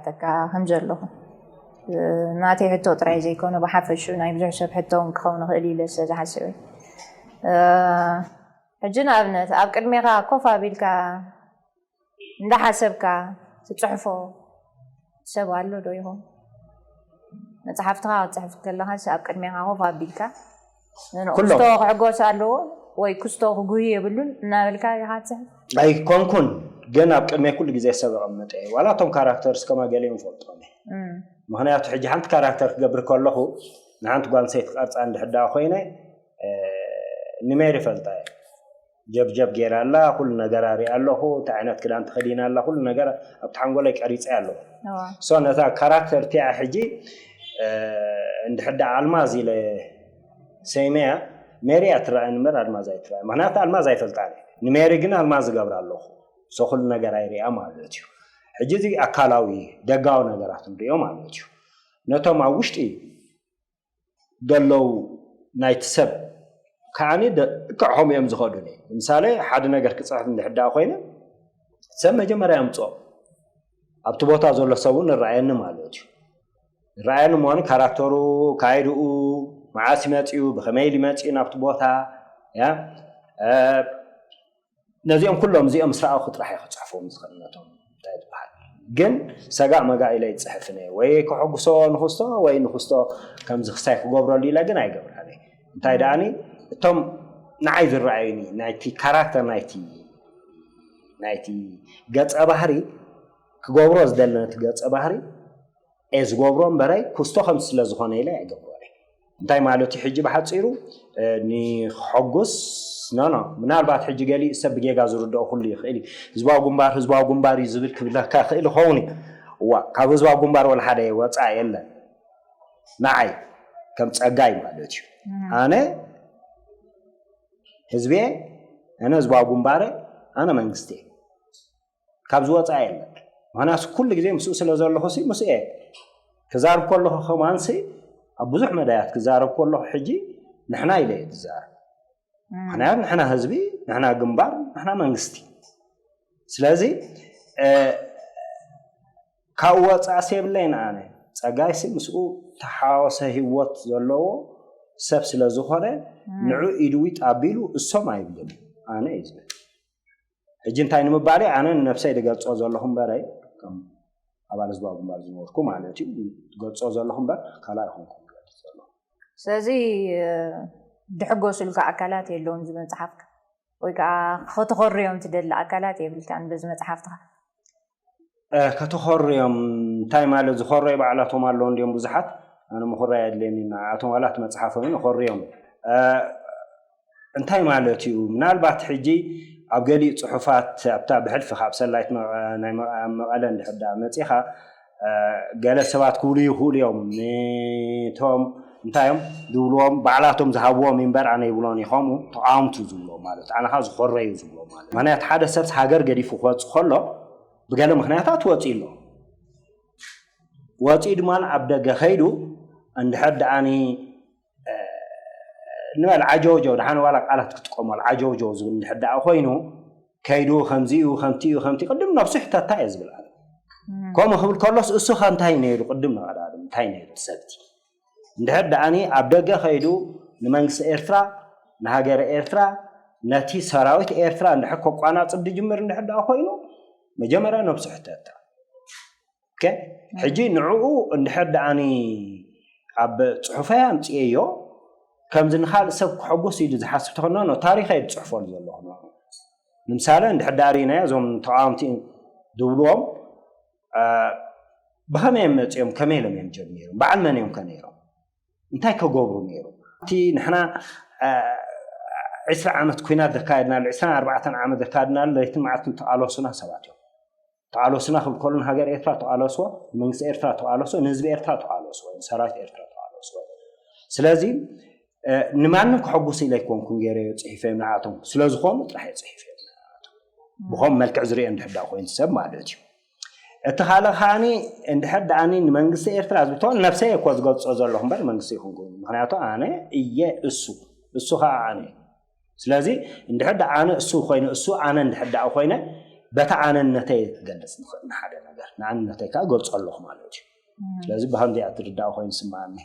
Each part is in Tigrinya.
ተካ ከም ዘለኹ ናተይ ሕቶ ጥራይ ዘይኮነ ብሓፈሹ ናይ ብዙሕ ሰብ ሕቶ እውን ክኸውን ይኽእል ኢለ ስለ ዝሓስብ ሕጂ ንኣብነት ኣብ ቅድሜኻ ኮፍ ኣቢልካ እንዳሓሰብካ ትፅሕፎ ሰብ ኣሎ ዶ ይኹን? መፅሓፍትኻ ክትፅሕፍ ከለኻስ ኣብ ቅድሜኻ ኮፍ ኣቢልካ ንንኡ ኩሎም። ክስቶ ክሕጎስ ኣለዎ ወይ ክስቶ ክጉሂ የብሉን እናበልካ ኢኻ ትፅሕፍ? ኣይኮንኩን፣ ግን ኣብ ቅድመይ ኩሉ ግዜ ሰብ ኣቐምጥ እየ። ዋላ እቶም ካራክተርስ ከማ ገሊኦም ፈልጦም እየ። እም። ምኽንያቱ ሕጂ ሓንቲ ካራክተር ክገብር ከለኹ ንሓንቲ ጓል ኣንስተይቲ ክቐርፃ እንድሕር ደኣ ኮይነ፣ እ፣ ንሜሪ ይፈልጣ እየ። ጀብጀብ ገይራ ኣላ፣ ኩሉ ነገር ኣሪኣ ኣለኹ፣ እንታይ ዓይነት ክዳን ተኸዲና ኣላ፣ ኩሉ ነገር ኣብቲ ሓንጎለይ ቀሪፀ ኣለኹ። እዋ። ሶ ነታ ካራክተር እቲኣ ሕጂ፣ እ፣ እንድሕር ደኣ ኣልማዝ ኢለ ሰይመያ፣ ሜሪ እያ ትረኣየኒ እምበር ኣልማዝ ኣይትረኣየኒ። ምኽንያቱ ኣልማዝ ኣይፈልጣን እየ። ንሜሪ ግን ኣልማዝ ዝገብራ ኣለኹ። ሶ ኩሉ ነገር ኣይሪኣ ማለት እዩ። ሕጂ እዚ ኣካላዊ ደጋዊ ነገራት ንሪኦ ማለት እዩ። ነቶም ኣብ ውሽጢ ዘለዉ ናይቲ ሰብ ከዓኒ ደ-፣ ልክዕ ከምኡ እዮም ዝኸዱኒ። ንምሳሌ ሓደ ነገር ክፅሕፍ እንድሕር ደኣ ኮይነ ሰብ መጀመርያ የምፅኦ። ኣብቲ ቦታ ዘሎ ሰብ እውን ይረኣየኒ ማለት እዩ። ይረኣየኒ ምዃኑ ካራክተሩ፣ ካይድኡ፣ መዓስ ይመፅኡ፣ ብኸመይ ኢሉ ይመፅኡ ናብቲ ቦታ፣ ያ፣ እ፣ ነዚኦም ኩሎም እዚኦም ምስ ረኣኹ ጥራሕ እየ ክፅሕፎም ዝኽእል ነቶም እንታይ ዝበሃል። ግን ሰጋእ መጋእ ኢለ ይፅሕፍን እየ። ወይ ከሐጉሶ ንኽስቶ ወይ ንኽስቶ ከምዚ ክሳይ ክገብረሉ ኢለ ግን ኣይገብራን እየ። እንታይ ደኣኒ እቶም ንዓይ ዝረኣዩኒ ናይቲ ካራክተር ናይቲ ናይቲ ገፀ ባህሪ ክገብሮ ዝደሊ ነቲ ገፀ ባህሪ እየ ዝገብሮ እምበረይ ክስቶ ከም ስለ ዝኾነ ኢለ ኣይገብሮን እየ። እንታይ ማለት እዩ? ሕጂ ብሓፂሩ፣ እ፣ ንኸሐጉስ፣ ኖ፣ ኖ፣ ምናልባት ሕጂ ገሊኡ ሰብ ብጌጋ ዝርድኦ ኩሉ ይኽእል እዩ። ህዝባዊ ግንባር፣ ህዝባዊ ግንባር እዩ ዝብል ክብለካ ይኽእል ይኸውን እዩ። እዋ፣ ካብ ህዝባዊ ግንባር ወላ ሓደ ወፃኢ የለን። ንዓይ ከም ፀጋይ ማለት እዩ። እም። ኣነ ህዝቤ፣ ኣነ ህዝባዊ ግንባረ፣ ኣነ መንግስቴ። ካብ ዝወፃ የለን። ምኽንያቱ ኩሉ ግዜ ምስኡ ስለ ዘለኹ ሲ ምስኡ እየ ክዛረብ ከለኹ ከማን ሲ ኣብ ብዙሕ መዳያት ክዛረብ ከለኹ ሕጂ ንሕና ኢለ እየ ዝዛረብ። እም። ምኽንያቱ ንሕና ህዝቢ፣ ንሕና ግንባር፣ ንሕና መንግስቲ። ስለዚ፣ እ፣ ካብኡ ወፃእስ የብለይን ኣነ። ፀጋይሲ ምስኡ ተሓዋወሰ ህይወት ዘለዎ ሰብ ስለ ዝኾነ እም። ንዑ ኢድዊጥ ኣቢሉ እሶም ኣይብልን። ኣነ እዩ ዝብል። ሕጂ እንታይ ንምባል እዩ? ኣነ ንነብሰይ ዝገልጾ ዘለኹ እምበረይ፣ ከም ኣባል ህዝባዊ ግንባር ዝነበርኩ ማለት እዩ፣ ዝገልጾ ዘለኹ እምበር ካልእ ኣይኮንኩን ዝገልጽ ዘለኹ። ስለዚ፣ እ፣ ድሕጎሱልካ ኣካላት የለውን እዚ መጽሓፍካ? ወይ ከዓ ከተኾርዮም ትደሊ ኣካላት የብልካን በዚ መጽሓፍትኻ? እ፣ ከተኾርዮም እንታይ ማለት? ዝኾረዩ ባዕላቶም ኣለዉ እንድዮም ብዙሓት። ኣነ ምኹራይ ኣድልየኒ ንዓኣቶም ዋላ እቲ መጽሓፎም ይኾርዮም። እ፣ እንታይ ማለት እዩ? ምናልባት ሕጂ ኣብ ገሊኡ ጽሑፋት ኣብታ ብሕልፊ ካብ ሰላይት መቐ-፣ ናይ መቐ-፣ መቐለ እንድሕር ደኣ መጺኻ፣ እ፣ ገለ ሰባት ክብሉ ይኽእሉ እዮም። ንቶም እንታይ እዮም ዝብልዎም? ባዕላቶም ዝሃብዎም እምበር ኣነ ይብሎን እዩ። ከምኡ ተቃወምቱ ዝብልዎም ማለት፣ ኣነ ኸኣ ዝኾረዩ ዝብልዎም ማለት። ምኽንያቱ ሓደ ሰብስ ሃገር ገዲፉ ክወጽእ ከሎ ብገለ ምኽንያታት ወጺኡ ኣሎ። ወጺኡ ድማ ኣብ ደገ ከይዱ እንድሕር ደኣኒ፣ እ፣ ንበል ዓጀውጀው፣ ደሓን ዋላ ቃላት ክጥቀመሉ፣ ዓጀውጀው ዝብል እንድሕር ደኣ ኮይኑ፣ ከይዱ ከምዚ'ዩ፣ ከምቲ'ዩ፣ ከምቲ፣ ቅድም ነብሱ ይሕተታ እየ ዝብል ኣነ። እም። ከምኡ ክብል ከሎስ እሱ ኸ እንታይ ነይሩ? ቅድም ንቐዳድም እንታይ ነይሩ እቲ ሰብቲ? እንድሕር ደኣኒ ኣብ ደገ ከይዱ ንመንግስቲ ኤርትራ፣ ንሃገረ ኤርትራ፣ ነቲ ሰራዊት ኤርትራ እንድሕር ከቋናጽብ ዝጅምር እንድሕር ደኣ ኮይኑ፣ መጀመርያ ነብሱ ሕተታ። ኦኬ? ሕጂ ንዕኡ እንድሕር ደኣኒ ኣብ ጽሑፈይ ኣምጽኤዮ፣ ከምዚ ንኻልእ ሰብ ክሕጉስ ኢሉ ዝሓስብ ተኾይኑ፣ ኖ፣ ታሪኸይ ዝጽሕፈሉ ዘለኹ ንዕኡ። ንምሳሌ፣ እንድሕር ደኣ ርኢናዮ፣ እዞም ተቓወምቲ ዝብልዎም፣ አ፣ ብኸመይ እዮም መጺኦም? ከመይ ኢሎም እዮም ጀሚሮም? በዓል መን እዮም ከ ነይሮም? እንታይ ከገብሩ ነይሩ? እቲ ንሕና፣ አ፣ ዕስራ ዓመት ኲናት ዘካየድናሉ፣ ዕስራን ኣርባዕተን ዓመት ዘካየድናሉ፣ ለይትን መዓልትን ተቓለሱና ሰባት እዮም። ተቓለሱና ክብል ከሎ ንሃገር ኤርትራ ተቓለስዎ፣ ንመንግስቲ ኤርትራ ተቓለስዎ፣ ንህዝቢ ኤርትራ ተቓለስዎ፣ ንሰራዊት ኤርትራ ተቓለስዎ። ስለዚ፣ እ፣ ንማንም ከሐጉስ ኢለ ኣይኮንኩን ገይረዮ ጽሒፈዮም ንዓቶም። ስለ ዝኾኑ ጥራሕ እየ ጽሒፈዮም ንዓቶም። ብኸም መልክዕ ዝርእዮ እንድሕር ደኣ ኮይኑ ሰብ ማለት እዩ። እቲ ካልእ ከዓኒ እንድሕር ደኣኒ ንመንግስቲ ኤርትራ ዝብቶ ነብሰይ እኮ ዝገልጾ ዘለኹ እምበር መንግስቲ ይኹንኩ። ምኽንያቱ ኣነ እየ እሱ፣ እሱ ኸዓ ኣነ። ስለዚ እንድሕር ደኣ ኣነ እሱ ኮይኑ፣ እሱ ኣነ እንድሕር ደኣ ኮይነ፣ በታ ኣነነተይ ክገልጽ ንኽእል ንሓደ ነገር ንኣነነተይ ከዓ ገልጾ ኣለኹ ማለት እዩ። ስለዚ ብከምዚኣ ትርዳእ ኮይኑ ይስምዓኒ።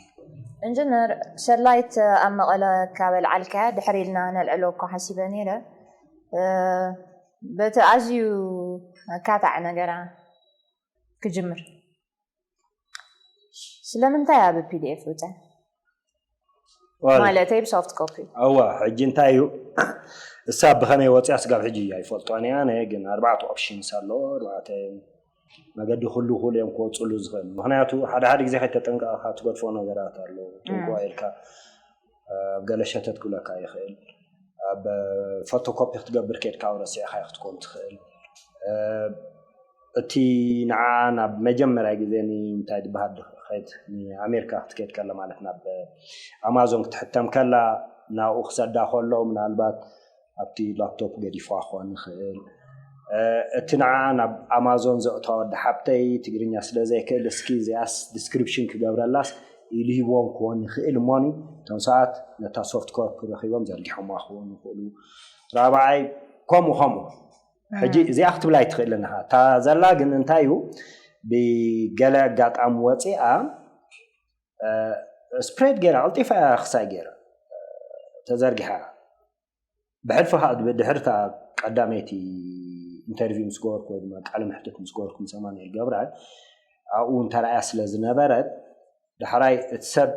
ኢንጂነር፣ ሰላይት ኣብ መቐለ ካብ ኣልዓልካያ ድሕር ኢልና ነልዕሎ እኮ ሓሲበ ነይረ። በቲ ኣዝዩ ኣካታዕ ነገራ ክጅምር፣ ስለምንታይ ኣብ ፒዲኤፍ ውፀ? ማለተይ ብሶፍት ኮፒ። እዋ ሕጂ እንታይ እዩ እሳ ብኸመይ ወፅያ ስጋብ ሕጂ ኣይፈልጦን እያ። ኣነ ግን ኣርባዕተ ኦፕሽንስ ኣለዎ፣ ኣርባዕተ መገዲ ኩሉ ኩሉ እዮም ክወፅሉ ዝኽእል። ምክንያቱ ሓደ ሓደ ግዜ ከይተጠንቀቕካ ትገድፎ ነገራት ኣሎ። ጥንቁ ኢልካ ኣብ ገለ ሸተት ክብለካ ይኽእል። ኣብ ፎቶኮፒ ክትገብር ከድካ ረሲዕካ ክትኮን ትኽእል። እቲ ንዓ ናብ መጀመርያ ግዜ እንታይ ዝበሃል ድኸት ንኣሜሪካ ክትከድ ከላ ማለት ናብ ኣማዞን ክትሕተም ከላ ናብኡ ክሰዳ ከሎ ምናልባት ኣብቲ ላፕቶፕ ገዲፍዋ ክኾን ይኽእል። እቲ ንዓ ናብ ኣማዞን ዘእተወ ወዲ ሓብተይ ትግርኛ ስለ ዘይክእል እስኪ እዚኣስ ዲስክሪፕሽን ክገብረላስ ኢሉ ሂብዎም ክኾን ይኽእል እሞኒ እቶም ሰባት ነታ ሶፍት ኮፒ ረኺቦም ዘርጊሖማ ክኾኑ ይኽእሉ። ራብዓይ ከምኡ ከምኡ ሕጂ እዚኣ ክትብላ ኣይትኽእልን ኢኻ። እታ ዘላ ግን እንታይ እዩ ብገለ ኣጋጣሚ ወፂኣ ስፕሬድ ገይራ ቀልጢፋ እያ ክሳይ ገይራ ተዘርጊሓ። ብሕልፊ ከዓ ድሕርታ ቀዳመይቲ ኢንተርቪው ምስ ገበርኩ ወይ ድማ ቃለ መሕትት ምስ ገበርኩ ምስ ኣማኑኤል ገብረኣብ ኣብኡ እውን ተራእያ ስለ ዝነበረት ዳሕራይ እቲ ሰብ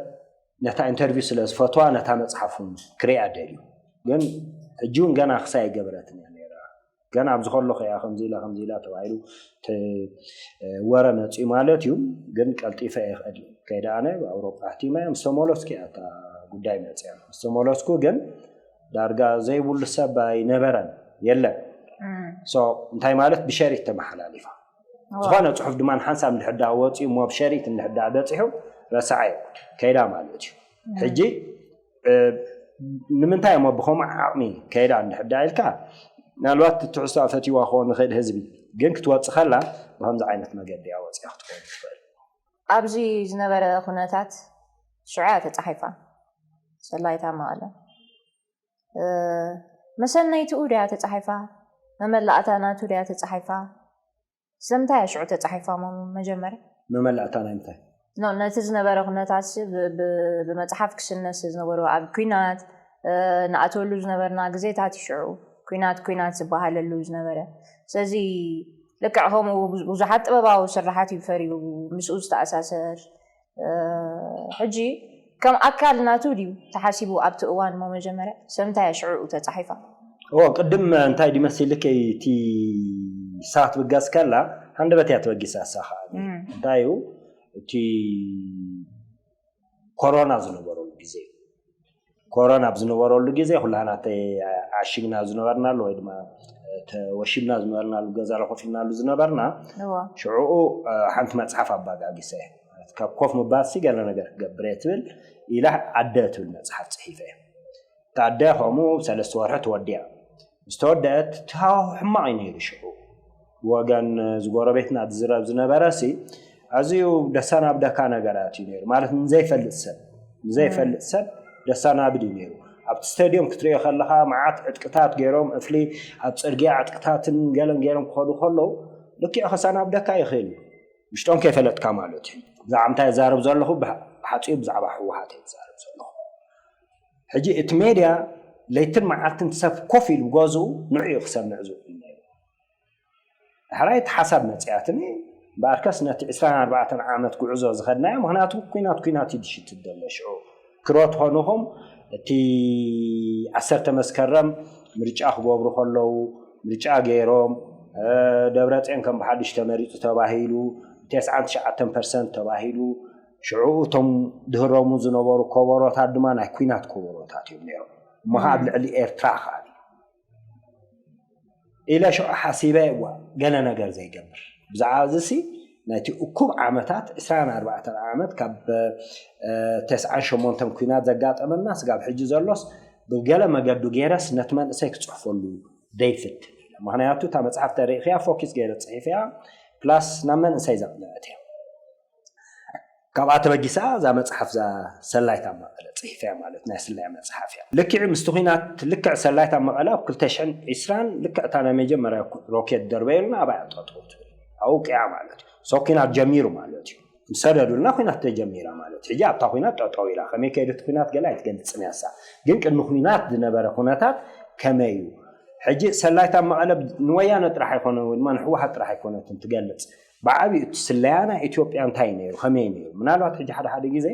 ነታ ኢንተርቪው ስለ ዝፈትዋ ነታ መፅሓፍ እውን ክሪኣ ደልዩ። ግን ሕጂ እውን ገና ክሳይ ኣይገበረትን እያ ነይራ። ገና ኣብዚ ከለኹ እያ ከምዚ ኢላ ከምዚ ኢላ ተባሂሉ ወረ መፅኡ ማለት እዩ። ግን ቀልጢፈ እየ ክኸድ ከይደ ኣነ ኣውሮጳ ሕቲመ ምስ ተመለስኩ እያ እታ ጉዳይ መፅያ። ምስ ተመለስኩ ግን ዳርጋ ዘይብሉ ሰብ ኣይነበረን የለን። እንታይ ማለት ብሸሪት ተመሓላሊፋ ዝኾነ ፅሑፍ ድማ ንሓንሳብ እንድሕዳ ወፂኡ እሞ ብሸሪት እንድሕዳ በፂሑ ረሳዓዮ ከይዳ ማለት እዩ። ሕጂ ንምንታይ እሞ ብኸምኡ ዓቕሚ ከይዳ እንድሕዳ ኢልካ ምናልባት ትሕዝቶ ፈትዋ ክኸውን ንኽእል ህዝቢ ግን ክትወፅእ ከላ ብከምዚ ዓይነት መገዲ እያ ወፂኣ ክትከውን ትኽእል። ኣብዚ ዝነበረ ኩነታት ሽዑ እያ ተፃሒፋ ሰላይታ መቐለ መሰነይትኡ ድያ ተፃሒፋ መመላእታ ናቱ ድያ ተፃሒፋ ስለምንታይ እያ ሽዑ ተፃሒፋ መጀመርያ? መመላእታ ናይ ምንታይ? ነቲ ዝነበረ ኩነታት ብመፅሓፍ ክስነስ ዝነበሩ ኣብ ኩናት ንኣተወሉ ዝነበርና ግዜታት እዩ ሽዑ ኩናት ኩናት ዝበሃለሉ ዝነበረ። ስለዚ ልክዕ ከምኡ ብዙሓት ጥበባዊ ስራሓት እዩ ፈሪቡ ምስኡ ዝተኣሳሰር ሕጂ ከም ኣካል ናቱ ድዩ ተሓሲቡ ኣብቲ እዋን እሞ መጀመርያ ሰምንታይ እያ ሽዑ ተፃሒፋ? እዎ ቅድም እንታይ ድዩ መሲልከይ እቲ ሳት ብጋስ ከላ ሃንደበት እያ ተበጊሳ እሳ ከዓ እንታይ እዩ እቲ ኮሮና ዝነበረሉ ግዜ ኮሮና ኣብ ዝነበረሉ ግዜ ኩላና ተዓሽግና ዝነበርናሉ ወይ ድማ ተወሺብና ዝነበርናሉ ገዛ ኮፍ ኢልናሉ ዝነበርና ሽዑኡ ሓንቲ መፅሓፍ ኣባጋጊሰ ካብ ኮፍ ምባልሲ ገለ ነገር ክገብር እየ ትብል ኢላ ኣደ ትብል መፅሓፍ ፅሒፈ እየ። እታ ኣደ ከምኡ ሰለስተ ወርሒ ተወዲኣ ምስ ተወደአት እቲ ሃዋሁ ሕማቕ እዩ ነይሩ ሽዑ ብወገን ዝጎረቤትና ዝዝረብ ዝነበረ ሲ ኣዝዩ ደሳናብደካ ነገራት እዩ ነይሩ ማለት ንዘይፈልጥ ሰብ ንዘይፈልጥ ሰብ ደሳናብድ እዩ ነይሩ። ኣብቲ ስቴድዮም ክትሪኦ ከለኻ መዓት ዕጥቅታት ገይሮም እፍሊ ኣብ ፅርግያ ዕጥቅታትን ገለን ገይሮም ክኸዱ ከለዉ ልክዕ ከሰናብደካ ይኽእል እዩ ውሽጦም ከይፈለጥካ ማለት እዩ። ብዛዕባ እንታይ ይዛረብ ዘለኹ ብሓፂኡ ብዛዕባ ህወሓት እየ ዝዛረብ ዘለኹ። ሕጂ እቲ ሜድያ ለይትን መዓልትን ሰብ ኮፍ ኢሉ ገዝኡ ንዕኡ ክሰምዕ ዝውዕል ነይሩ። ዳሕራይ እቲ ሓሳብ መፅያትኒ እምበኣርከስ ነቲ ዕስራን ኣርባዕተን ዓመት ጉዕዞ ዝኸድናዮ ምክንያቱ ኩናት ኩናት እዩ ድሽትት ዘሎ ሽዑ ክሮ ትኾንኹም እቲ ዓሰርተ መስከረም ምርጫ ክገብሩ ከለዉ ምርጫ ገይሮም ደብረፅዮን ከም ብሓድሽ ተመሪፁ ተባሂሉ ተስዓን ትሽዓተን ፐርሰንት ተባሂሉ ሽዑ እቶም ድህረሙ ዝነበሩ ኮበሮታት ድማ ናይ ኩናት ኮበሮታት እዮም ነይሮም እሞ ኣብ ልዕሊ ኤርትራ ከዓ ኢለ ሽዑ ሓሲበ እዋ ገለ ነገር ዘይገብር ብዛዕባ እዚ ሲ ናይቲ እኩብ ዓመታት ዕስራን ኣርባዕተን ዓመት ካብ ተስዓን ሸሞንተን ኩናት ዘጋጠመና ስጋብ ሕጂ ዘሎስ ብገለ መገዱ ገይረስ ነቲ መንእሰይ ክፅሕፈሉ ዘይፍትን ኢለ ምክንያቱ እታ መፅሓፍ ተሪእኽያ ፎኪስ ገይረ ፅሒፈያ ፕላስ ናብ መንእሰይ ዘቕንዐት እያ ካብኣ ተበጊሳ እዛ መፅሓፍ እዛ ሰላይት ኣብ መቐለ ፅሒፈያ ማለት ናይ ስለያ መፅሓፍ እያ። ልክዕ ምስቲ ኲናት ልክዕ ሰላይት ኣብ መቐለ ኣብ ክልተ ሽሕን ዕስራን ልክዕ እታ ናይ መጀመርያ ሮኬት ደርበየልና ኣብኣ እያ ጠጠው ትብል ኣውቅያ ማለት እዩ። ሶ ኲናት ጀሚሩ ማለት እዩ። ምስ ሰደዱልና ኲናት ተጀሚራ ማለት እዩ። ሕጂ ኣብታ ኲናት ጠጠው ኢላ ከመይ ከይደት ኲናት ገለ ኣይትገልፅን እያ እሳ። ግን ቅድሚ ኲናት ዝነበረ ኩነታት ከመይ እዩ? ሕጂ ሰላይት ኣብ መቐለ ንወያነ ጥራሕ ኣይኮነ ወይ ድማ ንህወሓት ጥራሕ ኣይኮነትን ትገልፅ። ብዓብዩ እቲ ስለያ ናይ ኢትዮጵያ እንታይ ነይሩ ከመይ ነይሩ? ምናልባት ሕጂ ሓደ ሓደ ግዜ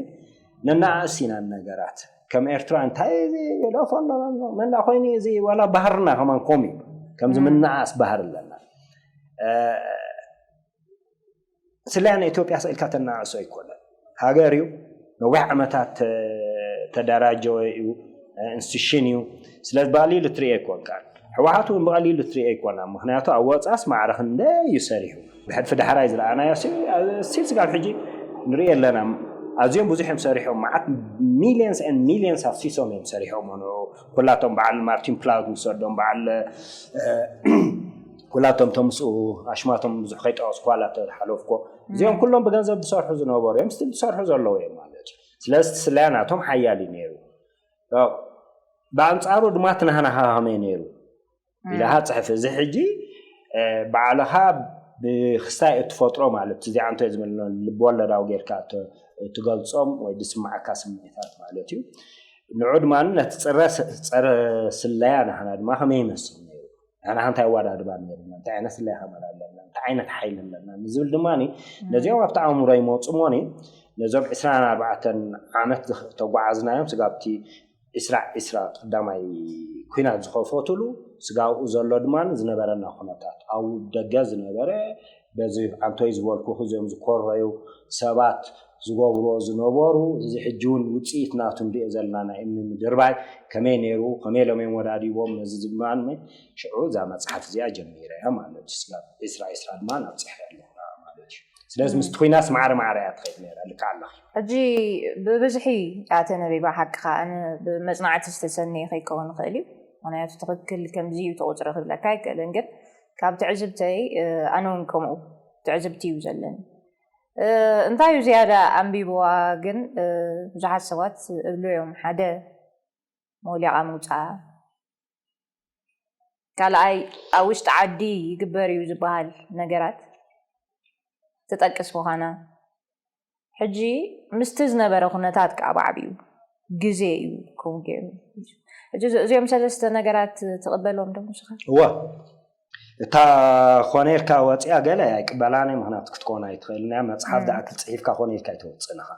ነናኣእስ ኢና ነገራት ከም ኤርትራ እንታይ እዚ የለፎ ኣሎ መና ኮይኑ እዚ ዋላ ባህርና ከማን ኮም እዩ። ከምዚ ምናኣስ ባህር ኣለና። ስለያ ንኢትዮጵያ ስእልካ ተናእሶ ኣይኮነን። ሃገር እዩ። ነዊሕ ዓመታት ተደራጀወ እዩ። ኢንስቲቱሽን እዩ። ስለዚ ብቐሊሉ ትሪኦ ኣይኮንካን። ህወሓት እውን ብቐሊሉ ትሪኦ ኣይኮና። ምክንያቱ ኣብ ወፃስ ማዕረ ክንደይ እዩ ሰሪሑ። ብሕልፊ ዳሕራይ ዝረኣናዮ ሲል ስጋብ ሕጂ ንሪኦ ኣለና። ኣዝዮም ብዙሕ እዮም ሰሪሖም። መዓት ሚሊየንስ ን ሚሊየንስ ኣፍሲሶም እዮም ሰሪሖም። ኩላቶም በዓል ማርቲን ፕላውት ዝሰዶም በዓል ኩላቶም ተምስኡ ኣሽማቶም ብዙሕ ከይጠቐስኩ ዋላ ተሓለፍኮ እዚኦም ኩሎም ብገንዘብ ዝሰርሑ ዝነበሩ እዮም ስቲል ዝሰርሑ ዘለዉ እዮም ማለት እዩ። ስለዚ እቲ ስለያ ናቶም ሓያል እዩ ነይሩ። ብኣንፃሩ ድማ ትናህናኻ ከመይ ነይሩ ኢልኻ ፅሕፍ። እዚ ሕጂ ባዕልኻ ብክስታይ እትፈጥሮ ማለት እዚኣ እንተ ዝብል ልብወለዳዊ ጌርካ ትገልፆም ወይ ዝስማዓካ ስምዒታት ማለት እዩ። ንዑ ድማ ነቲ ፀረ ስለያ ናህና ድማ ከመይ ይመስል ነይሩ? ንሕና እንታይ ኣወዳድባ ነይሩና? እንታይ ዓይነት ስለያ ከመል ኣለና? እንታይ ዓይነት ሓይሊ ኣለና? ንዝብል ድማ ነዚኦም ኣብቲ ኣእምሮ ይመፁ እሞኒ ነዞም ዕስራን ኣርባዕተን ዓመት ተጓዓዝናዮም ስጋብቲ ዕስራ ዕስራ ቀዳማይ ኩናት ዝኸፈቱሉ ስጋብኡ ዘሎ ድማ ዝነበረና ኩነታት ኣብ ደገ ዝነበረ በዚ ኣንቶይ ዝበልኩ እዚኦም ዝኮረዩ ሰባት ዝገብርዎ ዝነበሩ እዚ ሕጂ እውን ውፅኢት ናቱ ንሪኦ ዘለና ናይ እምኒ ምድርባይ ከመይ ነይሩ ከመይ ኢሎም እዮም ወዳዲቦም ነዚ ድማ ሽዑ እዛ መፅሓፍ እዚኣ ጀሚረ እያ ማለት እዩ። ስጋብ ዕስራ ዕስራ ድማ ናብ ፅሕፈ ኣለኹ ማለት እዩ። ስለዚ ምስቲ ኩናት ማዕረ ማዕረ እያ ትኸይድ ነይራ ልካ ኣለኺ። ሕጂ ብብዝሒ እያ ተነቢባ ሓቅኻ ኣነ ብመፅናዕቲ ዝተሰነየ ከይከውን ይኽእል እዩ። ምክንያቱ ትኽክል ከምዚ እዩ እቲ ቁፅሪ ክብለካ ኣይክእልን ግን ካብ ትዕዝብተይ ኣነ እውን ከምኡ ትዕዝብቲ እዩ ዘለኒ። እንታይ እዩ ዝያዳ ኣንቢብዋ ግን ብዙሓት ሰባት እብሉ እዮም ሓደ መውሊቓ ምውፃኣ ካልኣይ ኣብ ውሽጢ ዓዲ ይግበር እዩ ዝበሃል ነገራት ትጠቅስ ምዃና ሕጂ ምስቲ ዝነበረ ኩነታት ከዓ ብዓብዩ ግዜ እዩ ከምኡ ገይሩ ሕጂ እዚኦም ሰለስተ ነገራት ትቕበሎም ዶ ንስኻ እወ እታ ኮነ ኢልካ ወፂኣ ገለ ኣይቅበላን ምክንያቱ ክትኮን ኣይትኽእል ናይ መፅሓፍ ደኣ ክትፅሒፍካ ኮነ ኢልካ ኣይትወፅእን ኢኻ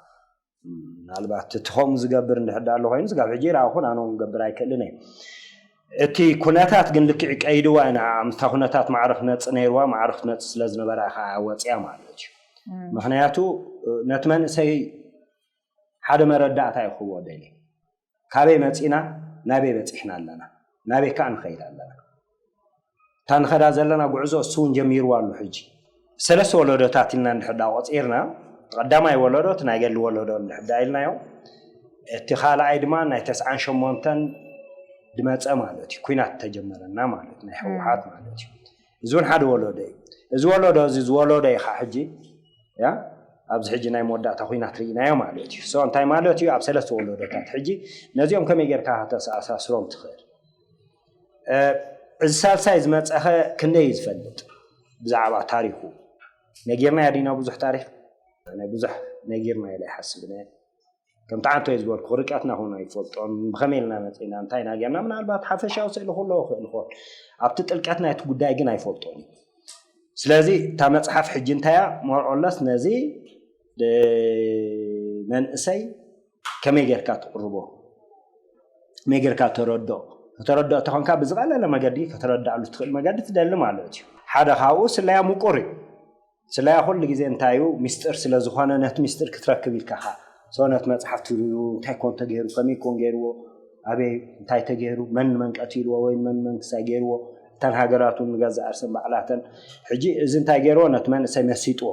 ምናልባት እቲ ከምኡ ዝገብር እንድሕር ኣሎ ኮይኑ ስጋብ ሕጂ ይረኣኹን ኣነ እውን ክገብር ኣይክእልን እየ እቲ ኩነታት ግን ልክዕ ቀይድዋ ኢና ምስታ ኩነታት ማዕረ ክነፅ ነይርዋ ማዕረ ክትመፅ ስለ ዝነበራ ኢኻ ወፅያ ማለት እዩ ምክንያቱ ነቲ መንእሰይ ሓደ መረዳእታ ይኽዎ ደሊ ካበይ መፂና ናበይ በፂሕና ኣለና ናበይ ከዓ ንኸይድ ኣለና እታ ንኸዳ ዘለና ጉዕዞ እሱ እውን ጀሚርዋ ኣሎ ሕጂ ሰለስተ ወለዶታት ኢልና እንድሕር ዳ ቆፂርና ቀዳማይ ወለዶ እቲ ናይ ገሊ ወለዶ እንድሕር ዳ ኢልናዮ እቲ ካልኣይ ድማ ናይ ተስዓን ሸሞንተን ድመፀ ማለት እዩ ኩናት ተጀመረና ማለት ናይ ህወሓት ማለት እዩ እዚ እውን ሓደ ወለዶ እዩ እዚ ወለዶ እዚ ዝወለዶ ኢኻ ሕጂ ያ ኣብዚ ሕጂ ናይ መወዳእታ ኩናት ርኢናዮ ማለት እዩ ሶ እንታይ ማለት እዩ ኣብ ሰለስተ ወለዶታት ሕጂ ነዚኦም ከመይ ጌርካ ከተሰኣሳስሮም ትኽእል እዚ ሳልሳይ ዝመፀኸ ክንደይ እዩ ዝፈልጥ ብዛዕባ ታሪኩ ነጊርና ዲና ብዙሕ ታሪክ ናይ ብዙሕ ነጊርና ኢለ ይሓስብ ነ ከምቲ ዓንቶ እዩ ዝበልኩ ርቀትና ኹን ኣይፈልጦን ብኸመይ ኢልና መፅእና እንታይ ናገርና ምናልባት ሓፈሻዊ ስእሊ ክህልዎ ክእል ይኾን ኣብቲ ጥልቀት ናይቲ ጉዳይ ግን ኣይፈልጦን እዩ ስለዚ እታ መፅሓፍ ሕጂ እንታያ ሞርኦለስ ነዚ መንእሰይ ከመይ ጌርካ ትቕርቦ ከመይ ጌርካ ተረድኦ ከተረድኦ ተኾንካ ብዝቐለለ መገዲ ከተረድኣሉ ትኽእል መገዲ ትደሊ ማለት እዩ ሓደ ካብኡ ስለያ ምቁር እዩ ስለያ ኩሉ ግዜ እንታይ እዩ ሚስጥር ስለ ዝኾነ ነቲ ሚስጥር ክትረክብ ኢልካ ኻ so ነቲ መፅሓፍ ትብሉ እንታይ ኮን ተገይሩ ከመይ ኮን ገይርዎ ኣበይ እንታይ ተገይሩ መን መን ቀቲልዎ ወይ መን መን ክሳይ ገይርዎ እተን ሃገራት እውን ንገዛእ ርእሰን ባዕላተን ሕጂ እዚ እንታይ ገይርዎ ነቲ መንእሰይ መሲጥዎ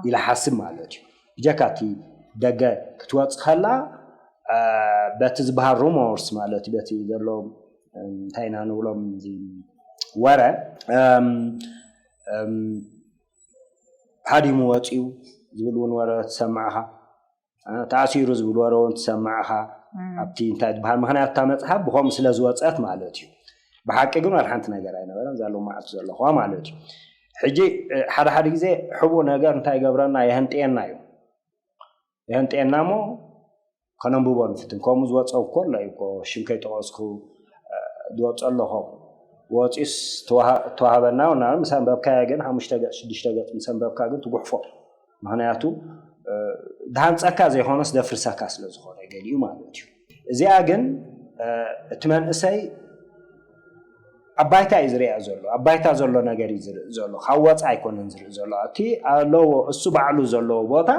ኢለ ሓስብ ማለት እዩ ብጀካ እቲ ደገ ክትወፅ ከላ በቲ ዝበሃል rumors ማለት እዩ በቲ ዘሎ እንታይ ኢና ንብሎም ወረ ሃዲሙ ወፂኡ ዝብል እውን ወረ ትሰማዕኻ ተኣሲሩ ዝብል ወረ እውን ትሰምዕኻ ኣብቲ እንታይ ዝበሃል። ምክንያቱ እታ መፅሓፍ ብከምኡ ስለ ዝወፀት ማለት እዩ። ብሓቂ ግን ዋላ ሓንቲ ነገር ኣይነበረን፣ እዛ ሎማዓልቲ ዘለኹዋ ማለት እዩ። ሕጂ ሓደ ሓደ ግዜ ሕቡእ ነገር እንታይ ይገብረና፣ የህንጥየና እዩ። የህንጥየና እሞ ከነንብቦ ንፍትን። ከምኡ ዝወፀ እኮ ኣሎ እዩ እኮ፣ ሽም ከይጠቐስኩ ዝወፀ ኣለኹ። ወፂስ ተዋሃበና ና ምስ ኣንበብካያ ግን ሓሙሽተ ገፅ ሽዱሽተ ገፅ ምስ ኣንበብካ ግን ትጉሕፎ። ምክንያቱ ድሃንፀካ ዘይኮነስ ደፍርሰካ ስለ ዝኾነ ገሊኡ ማለት እዩ። እዚኣ ግን እቲ መንእሰይ ኣብ ባይታ እዩ ዝሪኣ ዘሎ፣ ኣብ ባይታ ዘሎ ነገር እዩ ዝርኢ ዘሎ፣ ካብ ወፃ ኣይኮነን ዝርኢ ዘሎ። እቲ ኣለዎ እሱ ባዕሉ ዘለዎ ቦታ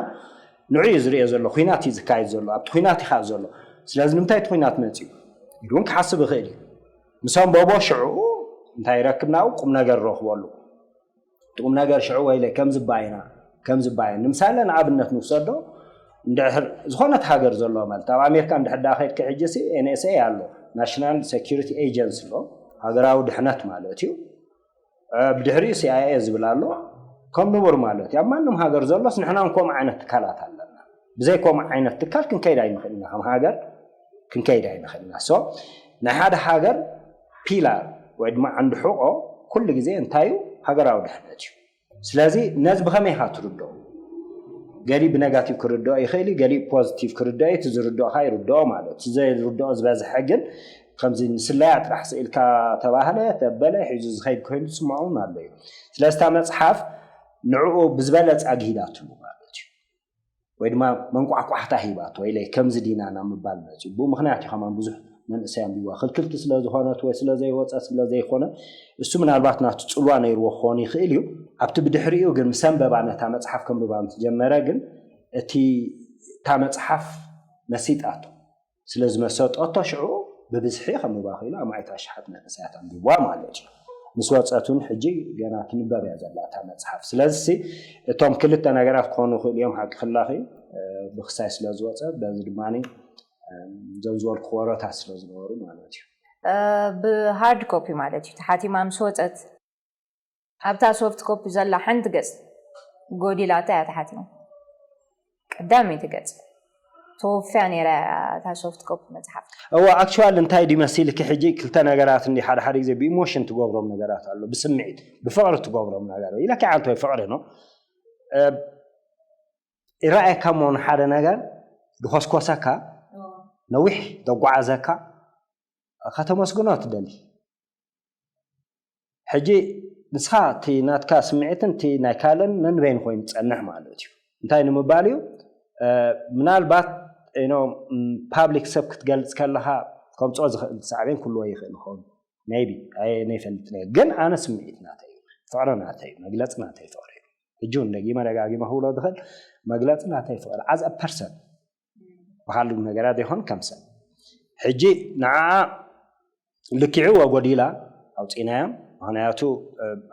ንዑ እዩ ዝሪኦ ዘሎ፣ ኩናት እዩ ዝካየድ ዘሎ፣ ኣብቲ ኩናት ኢኻ ዘሎ። ስለዚ ንምንታይ እቲ ኩናት መፅዩ ኢሉ እውን ክሓስብ ይኽእል እዩ። ምስ ኣንበቦ ሽዑ እንታይ ይረክብ ናብኡ ቁም ነገር ረኽበሉ። ቁም ነገር ሽዑ ወይለ ከምዚ ባይና ከምዚ ባይና ንምሳሌ ንኣብነት ንውሰዶ። እንድሕር ዝኾነት ሃገር ዘሎ ማለት ኣብ ኣሜሪካ እንድሕር ዳ ከድኪ ሕጂ ሲ ኤንኤስኤ ኣሎ፣ ናሽናል ሴኪሪቲ ኤጀንሲ ኣሎ፣ ሃገራዊ ድሕነት ማለት እዩ። ብድሕሪኡ ሲኣይኤ ዝብል ኣሎ። ከም ንቡር ማለት እዩ ኣብ ማንም ሃገር ዘሎስ ንሕና ከምኡ ዓይነት ትካላት ኣለና። ብዘይ ከምኡ ዓይነት ትካል ክንከይድ ኣይንኽእልና፣ ከም ሃገር ክንከይድ ኣይንኽእልና። ሶ ናይ ሓደ ሃገር ፒላር ወይ ድማ ዓንዲ ሕቆ ኩሉ ግዜ እንታይ እዩ? ሃገራዊ ድሕነት እዩ። ስለዚ ነዚ ብኸመይ ኢኻ ትርድኦ? ገሊኡ ብነጋቲቭ ክርድኦ ይኽእል እዩ፣ ገሊኡ ፖዚቲቭ ክርድኦ እዩ። እቲ ዝርድኦኻ ይርድኦ ማለት እዩ። እቲ ዘይርድኦ ዝበዝሐ ግን ከምዚ ንስለያ ጥራሕ ስኢልካ ተባህለ ተበለ ሒዙ ዝኸይድ ኮይኑ ዝስምዖ እውን ኣሎ እዩ። ስለዚ እታ መፅሓፍ ንዕኡ ብዝበለፀ ኣግሂዳትሉ ማለት እዩ። ወይ ድማ መንቋሕቋሕታ ሂባቶ ኢለ ከምዚ ዲና ናብ ምባል መፅዩ። ብኡ ምክንያት እዩ ከማን ብዙሕ መንእሰይ ኣንቢብዋ። ክልክልቲ ስለ ዝኾነት ወይ ስለ ዘይወፀት ስለ ዘይኮነ እሱ ምናልባት ናቱ ፅልዋ ነይርዎ ክኾን ይኽእል እዩ። ኣብቲ ብድሕሪኡ ግን ምስ ኣንበባ ነታ መፅሓፍ ከንብባ ምስ ጀመረ ግን እቲ እታ መፅሓፍ መሲጣቶ። ስለ ዝመሰጠቶ ሽዑ ብብዝሒ ከንብባ ክኢሉ ኣማኢት ኣሽሓት መንእሰያት ኣንቢብዋ ማለት እዩ። ምስ ወፀት እውን ሕጂ ገና ትንበብ እያ ዘላ እታ መፅሓፍ። ስለዚ እቶም ክልተ ነገራት ክኾኑ ይኽእሉ እዮም፣ ሓቂ ክላኺ ብክሳይ ስለ ዝወፀት፣ በዚ ድማ እዞም ዝበልኩ ወረታት ስለ ዝነበሩ ማለት እዩ። ብሃርድ ኮፒ ማለት እዩ ተሓቲማ ምስ ወፀት ኣብታ ሶፍት ኮፒ ዘላ ሓንቲ ገፅ ጎዲላታ እያ ተሓቲማ። ቀዳመይቲ ገፅ ተወፍያ ነይራ እያ እታ ሶፍት ኮፒ መፅሓፍ። እዋ ኣክቹዋሊ እንታይ ድዩ መሲልኪ፣ ሕጂ ክልተ ነገራት እንዲ ሓደ ሓደ ግዜ ብኢሞሽን ትገብሮም ነገራት ኣሎ፣ ብስምዒት ብፍቕሪ ትገብሮም ነገር ኢለኪ። ዓንተ ወይ ፍቕሪ ነው ይረኣየካ እሞ ንሓደ ነገር ድኾስኮሰካ ነዊሕ ዘጓዓዘካ ከተመስግኖ ትደሊ። ሕጂ ንስኻ እቲ ናትካ ስምዒትን እቲ ናይ ካልእን ነንበይን ኮይኑ ዝጸንሕ ማለት እዩ። እንታይ ንምባል እዩ? ምናልባት ኖ ፓብሊክ ሰብ ክትገልጽ ከለኻ ከምፅኦ ዝኽእል ሳዕቤን ክህልዎ ይኽእል ይኸውን። ሜይቢ ኣይፈልጥን እየ፣ ግን ኣነ ስምዒት ናተይ እዩ፣ ፍቕሪ ናተይ እዩ፣ መግለፂ ናተይ ፍቕሪ እዩ። ሕጂ እውን ደጊመ ደጋጊመ ክብሎ ዝኽእል መግለፂ ናተይ ፍቕሪ ዓዝ ፐርሰን ብካሉ ነገራት ይኹን ከም ሰብ ሕጂ ንዓኣ ልኪዑ ወጎዲላ ኣውፂናያ። ምክንያቱ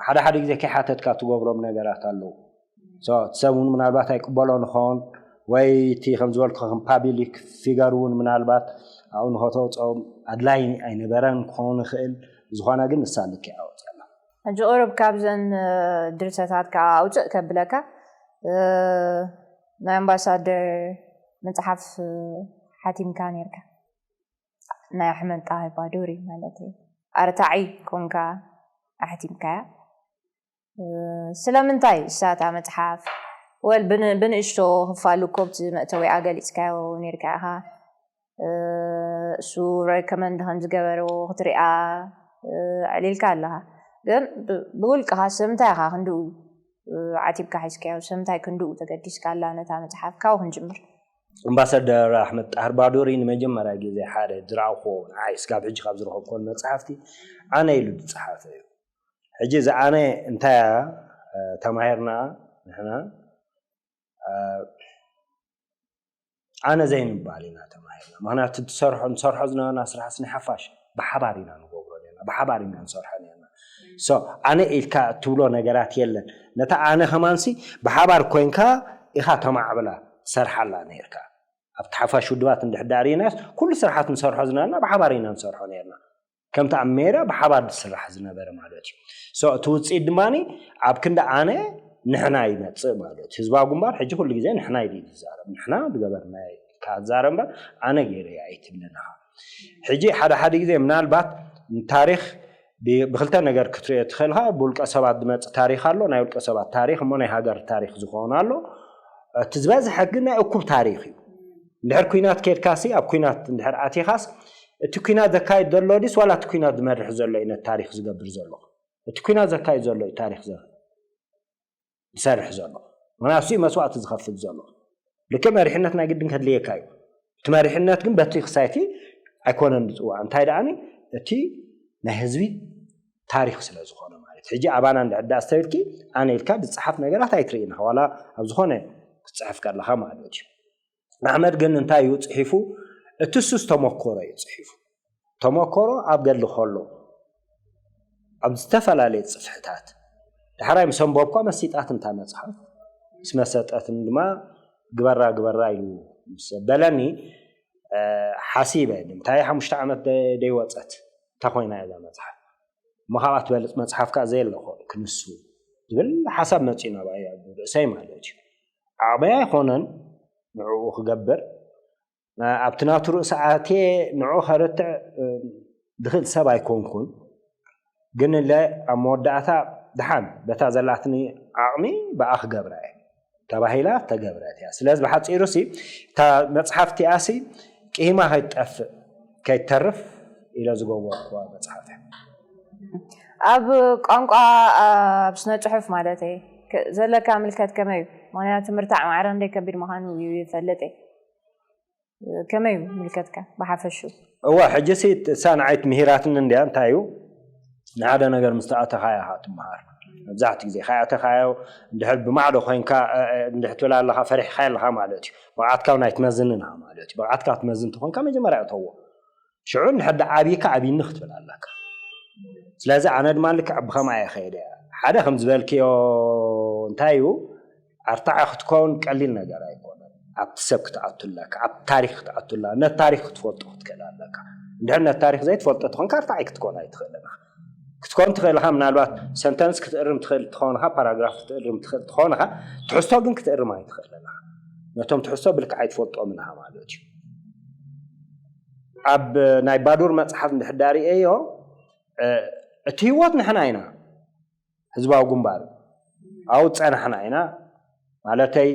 ሓደ ሓደ ግዜ ከይሓተትካ ትገብሮም ነገራት ኣለዉ። እቲ ሰብ እውን ምናልባት ኣይቅበሎ ንኸውን ወይ እቲ ከም ዝበልኩ ከም ፓብሊክ ፊገር እውን ምናልባት ኣብኡ ንኸተውፅኦም ኣድላይ ኣይነበረን ክኸውን ይኽእል። ዝኾነ ግን ንሳ ልኪዕ ኣውፅኣላ። ሕጂ ቁሩብ ካብዘን ድርሰታት ከዓ ኣውፅእ ከብለካ ናይ ኣምባሳደር መፅሓፍ ሓቲምካ ነርካ ናይ ኣሕመድ ጣህር ባዶሪ ማለት እዩ ኣርታዒ ኮንካ ኣሕቲምካያ። ስለምንታይ እሳታ መፅሓፍ ወል ብንእሽቶ ክፋሉ ኮብቲ መእተዊኣ ገሊፅካዮ ነርካ ኢኻ። እሱ ሬኮመንድ ከም ዝገበርዎ ክትሪኣ ኣዕሊልካ ኣለኻ። ግን ብውልቅኻ ስለምንታይ ኢኻ ክንድኡ ዓቲብካ ሒዝካዮ? ስለምንታይ ክንድኡ ተገዲስካ ኣላ ነታ መፅሓፍ? ካብኡ ክንጅምር። ኣምባሳደር ኣሕመድ ጣህር ባዶሪ ንመጀመርያ ግዜ ሓደ ዝረኣኹዎ ንዓይ ስጋብ ሕጂ ካብ ዝረኸብኩወን መፅሓፍቲ ኣነ ኢሉ ዝፀሓፈ እዩ። ሕጂ እዚ ኣነ እንታይ እያ ተማሂርና ንሕና ኣነ ዘይንባል ኢና ተማሂርና። ምክንያቱ ትሰርሖ ንሰርሖ ዝነበርና ስራሕስ ናይ ሓፋሽ ብሓባር ኢና ንገብሮ ነርና፣ ብሓባር ኢና ንሰርሖ ነርና። ሶ ኣነ ኢልካ እትብሎ ነገራት የለን። ነታ ኣነ ከማንሲ ብሓባር ኮይንካ ኢኻ ተማዕብላ ትሰርሓላ ነርካ። ኣብቲ ሓፋሽ ውድባት እንድሕዳር ኢናስ ኩሉ ስራሓት ንሰርሖ ዝነበርና ብሓባር ኢና ንሰርሖ ነርና። ከምቲ ኣብ ሜዳ ብሓባር ዝስራሕ ዝነበረ ማለት እዩ። ሶ እቲ ውፅኢት ድማ ኣብ ክንዲ ኣነ ንሕና ይመፅእ ማለት እዩ። ህዝባዊ ግንባር ሕጂ ኩሉ ግዜ ንሕና ኢሉ እዩ ዝዛረብ። ንሕና ዝገበርና ኢልካ ትዛረብ እምበር ኣነ ገይረ ኣይትብልን ኢኻ። ሕጂ ሓደ ሓደ ግዜ ምናልባት ታሪኽ ብ- ብክልተ ነገር ክትሪኦ ትኽእል ኢኻ። ብውልቀ ሰባት ዝመፅእ ታሪኽ ኣሎ፣ ናይ ውልቀ ሰባት ታሪኽ እሞ ናይ ሃገር ታሪኽ ዝኾን ኣሎ። እቲ ዝበዝሐ ግን ናይ እኩብ ታሪኽ እዩ። እንድሕር ኩናት ከድካሲ ኣብ ኩናት እንድሕር ኣቲኻስ እቲ ኩናት ዘካይድ ዘሎ ድስ ዋላ እቲ ኩናት ዝመርሕ ዘሎ እዩ ነቲ ታሪኽ ዝገብር ዘሎ? እቲ ኩናት ዘካይድ ዘሎ እዩ ታሪኽ ዘ ዝሰርሕ ዘሎ። ምክንያቱ መስዋእቲ ዝኸፍል ዘሎ ልክዕ መሪሕነት ናይ ግድን ከድልየካ እዩ። እቲ መሪሕነት ግን በቲ ክሳይቲ ኣይኮነን ዝፅዋዕ። እንታይ ደኣኒ እቲ ናይ ህዝቢ ታሪኽ ስለ ዝኾነ ማለት ሕጂ ኣባና እንድዕዳ ዝተብልኪ ኣነ ኢልካ ዝፀሓፍ ነገራት ኣይትርእይና ዋላ ኣብ ዝኾነ ክትፅሕፍ ከለኻ ማለት እዩ። ኣሕመድ ግን እንታይ እዩ ፅሒፉ? እቲ እሱ ዝተመኮሮ እዩ ፅሒፉ። ተመኮሮ ኣብ ገድሊ ከሎ ኣብ ዝተፈላለየ ፅፍሕታት ዳሕራይ ምስ ኣንበብኳ መሲጣት እንታ መፅሓፍ ምስ መሰጠትን ድማ ግበራ ግበራ ኢሉ ምስ በለኒ ሓሲበ ንምንታይ ሓሙሽተ ዓመት ደይወፀት እንታ ኮይና እዛ መፅሓፍ እሞ ካብኣ ትበልፅ መፅሓፍ ከዓ ዘየለ ክነሱ ዝብል ሓሳብ መፅኡ ናባይ ኣብ ርእሰይ ማለት እዩ። ዓቕመይ ኣይኮነን ንዕኡ ክገብር ኣብቲ ናቱ ርእሲ ኣትየ ንዕኡ ከርትዕ ዝኽእል ሰብ ኣይኮንኩን። ግን እለ ኣብ መወዳእታ ደሓን በታ ዘላትኒ ዓቕሚ ብኣ ክገብራ እየ ተባሂላ ተገብረት እያ። ስለዚ ብሓፂሩ ሲ እታ መፅሓፍ እቲኣ ሲ ቅሂማ ከይትጠፍእ ከይትተርፍ ኢለ ዝገበርኩዋ መፅሓፍ እያ። ኣብ ቋንቋ ኣብ ስነ ፅሑፍ ማለት እየ ዘለካ ምልከት ከመይ እዩ? ምክንያቱ ምርታዕ ማዕረ እንደ ከቢድ ምዃኑ ይፈልጥ እየ። ከመይ እዩ ምልከትካ ብሓፈሹ? እዋ ሕጂ ሲ እሳ ንዓይት ምሂራትኒ እንድያ እንታይ እዩ ንሓደ ነገር ምስ ተኣተኻዮ ኢኻ ትመሃር። መብዛሕትኡ ግዜ ከይኣተኻዮ እንድሕር ብማዕዶ ኮይንካ እንድሕ ትብል ኣለኻ ፈሪሕካ ኣለኻ ማለት እዩ። ብቕዓትካ ናይ ትመዝንን ኢኻ ማለት እዩ። ብቕዓትካ ትመዝን ተኾንካ መጀመርያ እተዎ ሽዑ እንድሕር ዓብይካ ዓብይኒ ክትብል ኣለካ። ስለዚ ኣነ ድማ ልክዕ ብኸምኣ እየ ከይደ ሓደ ከም ዝበልክዮ እንታይ እዩ ኣርታዒ ክትከውን ቀሊል ነገር ኣይኮነን። ኣብቲ ሰብ ክትኣቱ ኣለካ፣ ኣብ ታሪክ ክትኣቱ ኣለካ፣ ነቲ ታሪክ ክትፈልጦ ክትክእል ኣለካ። እንድሕር ነቲ ታሪክ ዘይትፈልጦ ተኾንካ ኣርታዒ ክትከውን ኣይትኽእልን ኢኻ። ክትከውን ትኽእል ኢኻ፣ ምናልባት ሰንተንስ ክትእርም ትኽእል ትኸውን ኢኻ፣ ፓራግራፍ ክትእርም ትኽእል ትኸውን ኢኻ፣ ትሕዝቶ ግን ክትእርም ኣይትኽእልን ኢኻ። ነቶም ትሕዝቶ ብልክዕ ኣይትፈልጦምን ኢኻ ማለት እዩ። ኣብ ናይ ባዱር መፅሓፍ እንድሕር ዳርእየዮ እቲ ህይወት ንሕና ኢና ህዝባዊ ግንባር ኣብኡ ዝፀናሕና ኢና ማለተይ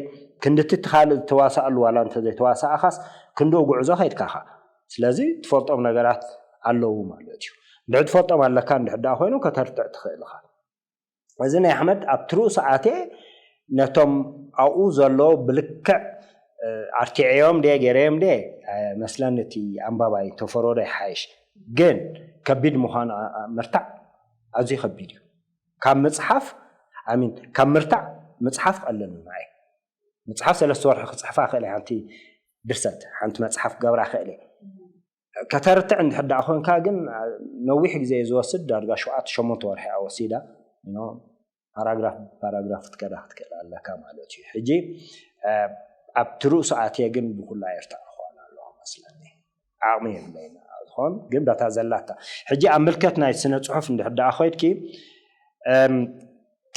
ክንድቲ እቲ ካልእ ዝተዋሳኣሉ ዋላ እንተዘይተዋሳኣኻስ ክንድኡ ጉዕዞ ከይድካኻ ስለዚ ትፈልጦም ነገራት ኣለዉ ማለት እዩ እንድሕር ትፈልጦም ኣለካ እንድሕር ደኣ ኮይኖም ከተርትዕ ትኽእል ኢኻ እዚ ናይ ኣሕመድ ኣብ ትርኡ ሰዓቴ ነቶም ኣብኡ ዘለዉ ብልክዕ ኣርቲዐዮም ድየ ገይረዮም ድየ መስለኒ እቲ ኣንባባይ ተፈረዶ ይሓይሽ ግን ከቢድ ምዃኑ ምርታዕ ኣዝዩ ከቢድ እዩ ካብ ምፅሓፍ ኣሚን ካብ ምርታዕ ምፅሓፍ ቀለል ንዓይ ምፅሓፍ ሰለስተ ወርሒ ክፅሕፋ ክእል ሓንቲ ድርሰት ሓንቲ መፅሓፍ ክገብራ ክእል ከተርትዕ እንድሕር ደኣ ኮንካ ግን ነዊሕ ግዜ እዩ ዝወስድ ዳርጋ ሸውዓተ ሸሞንተ ወርሒ እያ ወሲዳ ፓራግራፍ ብፓራግራፍ ክትከዳ ክትክእል ኣለካ ማለት እዩ ሕጂ ኣብ ትርኡ ሰዓት እየ ግን ብኩላ ኤርትራ ክኾን ኣለኹ መስለኒ ዓቕሚ የብለይን ዝኾን ግን በታ ዘላታ ሕጂ ኣብ ምልከት ናይ ስነ ፅሑፍ እንድሕር ደኣ ኮይድኪ